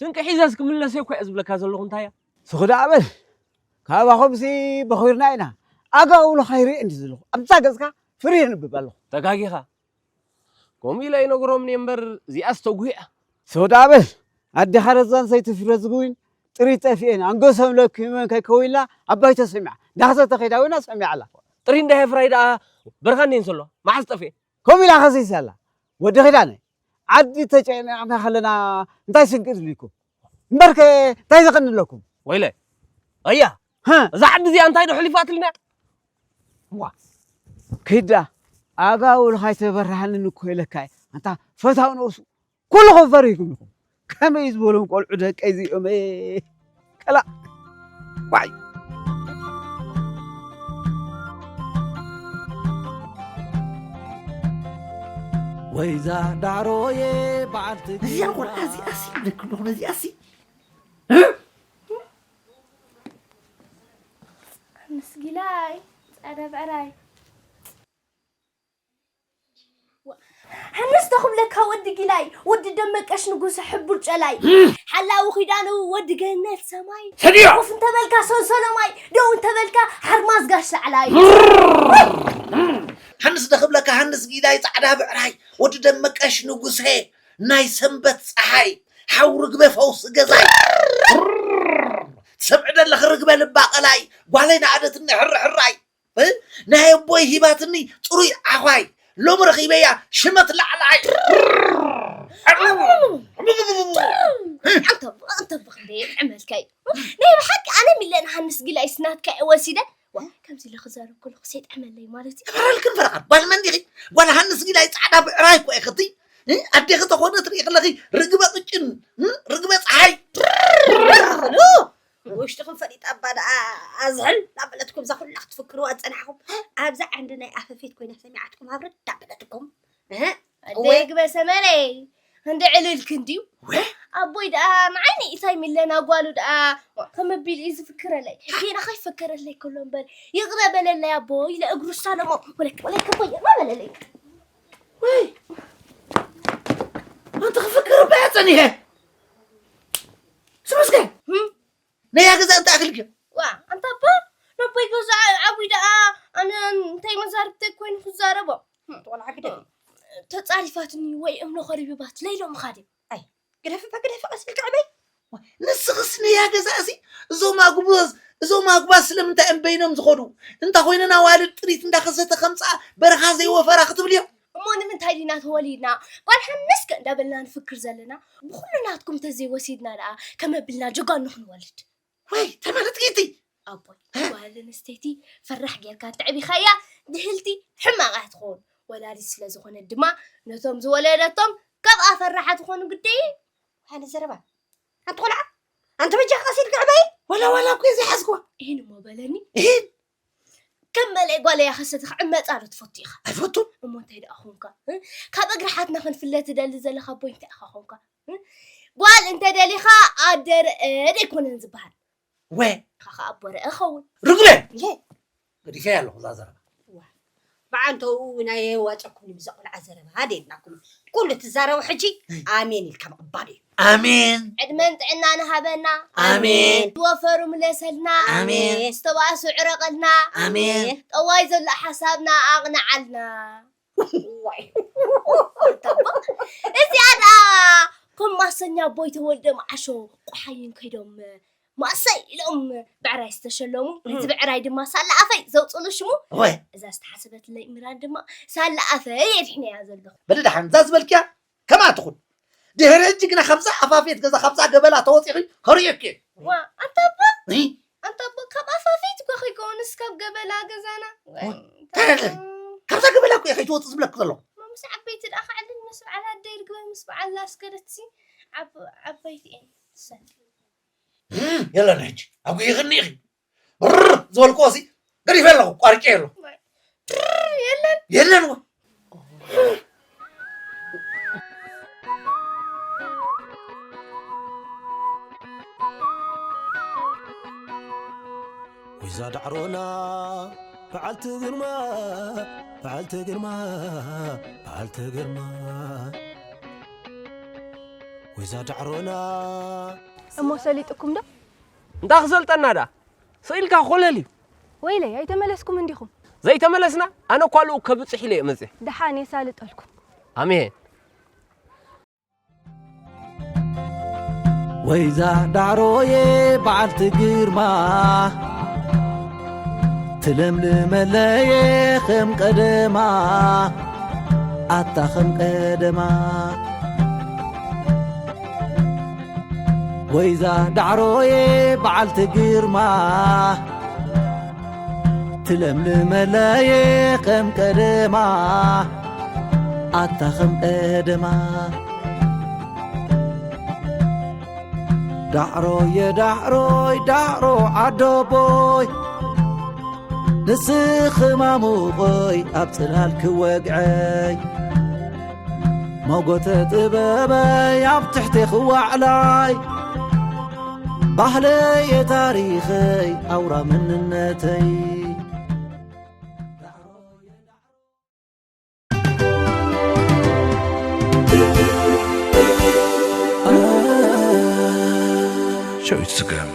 ስንቂ ሒዘስ ክምለስ እየ እኮ እየ ዝብለካ ዘለኹ እንታይ እያ ስኹ ደኣ በል ካባኹምሲ በኺርና ኢና ኣጋ ውሎ ካይርኢ እንዲ ዘለኹ ኣብዛ ገጽካ ፍሪ የንብብ ኣለኹ ተጋጊኻ ከምኡ ኢለ ይነግሮም እየ እምበር እዚኣስ ተጉሂ እያ ስኹ ደኣ በል ኣዴኻ ረዛን ሰይቲ ፍረ ዝግዊን ጥሪት ጠፊኤን ኣንገሶም ለኪመን ከይከው ኢልና ኣባይ ተሰሚዓ ዳኽሰ ተኸይዳ ወይና ሰሚዓ ኣላ ጥሪ እንዳሄ ፍራይ ደኣ በርኻ እኔን ዘሎ መዓዝ ጠፍኤ ከምኡ ኢላ ከሲሳ ኣላ ወዲ ኺዳነ ዓዲ ተጨኒቕና ከለና እንታይ ስንቂ ዝብልኩም እምበርከ እንታይ ዘቐንለኩም ወይለ ኣያ እዛ ዓዲ እዚኣ እንታይ ዶ ሕሊፋትልና ዋ ኪዳ ኣጋውልኻ ኣይተበራሃንን እኮ ኢለካ ኣንታ ፈታው ነብሱ ኩልኹም ፈሪህኩም ኢኹም። ከመይ ዝበሎም ቆልዑ ደቀይ እዚኦም፣ ከላ ዋይ። ወይዛ ዳዕሮየ በዓልቲ እዚኣ ቆልዓ እዚኣሲ ይብለክም ዶ ነዚኣሲ ምስጊላይ ፃዕዳ ብዕራይ ሓንስ ተኹብለካ ወዲ ጊላይ ወዲ ደመቀሽ ንጉሰ ሕቡር ጨላይ ሓላዊ ኺዳነዊ ወዲ ገነት ሰማይ ሰድዮ ኮፍ እንተበልካ ሰንሰለማይ ደው እንተበልካ ሓርማዝ ጋሽ ላዕላይ ሃንስ ደኽብለካ ሃንስ ጊላይ ጻዕዳ ብዕራይ ወዲ ደመቀሽ ንጉሴ ናይ ሰንበት ፀሓይ ሓው ርግበ ፈውሲ ገዛይ ትሰምዒ ደለኺ ርግበ ልባ ቀላይ ጓለይ ንኣደትኒ ሕርሕራይ ናይ ኣቦይ ሂባትኒ ፅሩይ ዓዃይ ሎሚ ረኺበያ ሽመት ላዕላይ ኣንተቦ ኣንተቦ ክንደየ ዕመልካይ ናይ ብሓቂ ኣነ ሚለን ሃንስ ጊላይስ ናትካ እየ ወሲደ ዋ ከምዚ ኢለ ክዛረብ ከለኹ ሰይጣን ኣለይ ማለት እዩ። ተበራልክን ፈረቓን ጓል መን ዲኺ? ጓል ሃንስ ጊላይ ጻዕዳ ብዕራይ እኮ ኢኽቲ ኣዴኺ ተኾነ ትርኢ ከለኺ ርግበ ቅጭን ርግበ ፀሓይ ሉ ውሽጥኹም ፈሊጣ እባ ደኣ ኣዝሕል እናበለትኩም እዛ ኩላ ክትፍክርዋ ዝፀናሕኹም ኣብዛ ዓንዲ ናይ ኣፈፌት ኮይና ሰሚዓትኩም ሃብረድ እንዳበለትኩም ኣደይ ግበሰመለይ ክንዲ ዕልል ክንድዩ ኣቦይ ደኣ ንዓይኒ ኢሳይ ሚለና ጓሉ ደኣ ከመቢል እዩ ዝፍክረለይ ጌና ከይፈከረለይ ከሎ እምበር ይቕረ በለለይ ኣቦ ኢለ እግሩ ሳለሞ ወለክ ወለክ ኣቦይ ይቕረ በለለይ ወይ ኣንተ ክፍክር እባ እያ ጸኒሐ ስመስገን ነያ ገዛ እንታይ ኣክልክ ዋ ኣንታ ኣቦ ነቦይ ገዛ ዓብይ ደኣ ኣነ እንታይ መዛርብተይ ኮይኑ ክዛረቦ ቆልዓ ግደ ተጻሪፋትኒ ወይ እምኖ ኸሪብባት ለይሎም ኻድም ኣይ ግደፊ እባ ግደፊ ቀስ ኢልካ ዕበይ ንስኽስ ነያ ገዛ እሲ እዞም ኣጉባዝ እዞም ኣጉባዝ ስለምንታይ እዮም በይኖም ዝኸዱ እንታ ኮይነን ኣዋልድ ጥሪት እንዳኸሰተ ከምፅኣ በረኻ ዘይወፈራ ክትብል እዮም እሞ ንምንታይ ዲና ተወሊድና ጓል ሓንስ ከ እንዳበልና ንፍክር ዘለና ብኩሉ ናትኩም ተዘይወሲድና ደኣ ከመብልና ጀጋኑ ክንወልድ ወይ ተመልጥቂቲ ኣቦይ ጓል ኣንስተይቲ ፈራሕ ጌርካ እንተዕቢኻያ ድህልቲ ሕማቕ እያ ትኸውን። ወላዲት ስለ ዝኾነት ድማ ነቶም ዝወለደቶም ካብኣ ፈራሓት ክኾኑ ግድን እዩ። ኣነ ዘረባ ኣንቲ ቆልዓ ኣንቲ በጃ ቀስ ኢልካ ዕበይ። ዋላ ዋላ እኮ እየ ዘይሓዝክዋ። ኢሂን እሞ በለኒ። ኢሂን ከም መለይ ጓለይ እያ ከሰተ ክዕመፃ ዶ ትፈቱ ኢኻ? ኣይፈቱን። እሞ እንታይ ደኣ ኾንካ? ካብ እግሪ ሓትና ክንፍለ ትደሊ ዘለኻ ኣቦይ እንታይ ኢኻ ኾንካ? ጓል እንተደሊኻ ኣደ ርእ ደይኮነን ዝበሃል ወ ካኻ ኣቦ ርእ ኸውን ርጉሜ ገዲፈያ ኣለኹ እዛ ዘረባ ብዓንተኡ ናይ የዋፀኩም ብዛ ቆልዓ ዘረባ ኣደየድናኩም ኩሉ ትዛረቡ ሕጂ ኣሜን ኢልካ ምቕባል እዩ ኣሜን ዕድመን ጥዕናን ሃበና ኣሜን ዝወፈሩ ምለሰልና ኣሜን ዝተባእሱ ዕረቐልና ኣሜን ጠዋይ ዘሎ ሓሳብና ኣቕንዓልና እዚኣ ደኣ ከም ማሰኛ ኣቦይ ተወልደ መዓሾ ቆሓይን ከይዶም ማእሰይ ኢሎም ብዕራይ ዝተሸለሙ ነዚ ብዕራይ ድማ ሳላ ኣፈይ ዘውፅሉ ሽሙ እዛ ዝተሓሰበትለይ እምራን ድማ ሳላ ኣፈይ የድሕነያ ዘለኹ በሊ ደሓን እዛ ዝበልክያ ከምኣ ትኹን ድሕሪ ሕጂ ግና ካብዛ ኣፋፌት ገዛ ካብዛ ገበላ ተወፂኺ ከርእየኪ ዋ ኣንታ ኣባ ኣንታ ኣቦ ካብ ኣፋፊት እኮ ከይከውንስ ካብ ገበላ ገዛና ካብዛ ገበላ እኮ ከይትወፅእ ዝብለክ ዘሎ ምስ ዓበይቲ ደኣ ክዕልል ምስ በዓል ኣደይ ርግበ ምስ በዓል ላስገደትሲ ዓበይቲ እየን የለን ሕጂ ኣብ ጉይኽኒ ኢኺ ብር ዝበልክዎ ሲ ገዲፈ ኣለኹ ቋርጨ የሎ የለን የለን ወይዛ ዳዕሮና በዓልቲ ግርማ በዓልቲ ግርማ በዓልቲ ግርማ ወይዛ ዳዕሮና እሞ ሰሊጥኩም ዶ? እንዳ ክሰልጠና ዳ ስኢልካ ኮለል እዩ። ወይለይ ኣይተመለስኩም እንዲኹም። ዘይተመለስና ኣነ እኳ ልኡ ከብፅሕ ኢለ እየ መፅእ። ደሓን የሳልጠልኩም። ኣሜን። ወይዛ ዳዕሮየ በዓልቲ ግርማ ትለምልመለየ ከም ቀደማ ኣታ ከም ቀደማ ወይዛ ዳዕሮየ በዓልቲ ግርማ ትለምልመለየ ከም ቀደማ ኣታ ከም ቀደማ ዳዕሮየ ዳዕሮይ ዳዕሮ ዓዶቦይ፣ ንስኺ ማሙቐይ ኣብ ጽላል ክወግዐይ፣ ሞጎተ ጥበበይ ኣብ ትሕቲ ክዋዕላይ፣ ባህለየ ታሪኸይ ኣውራ መንነተይ። ሸዊት ስገም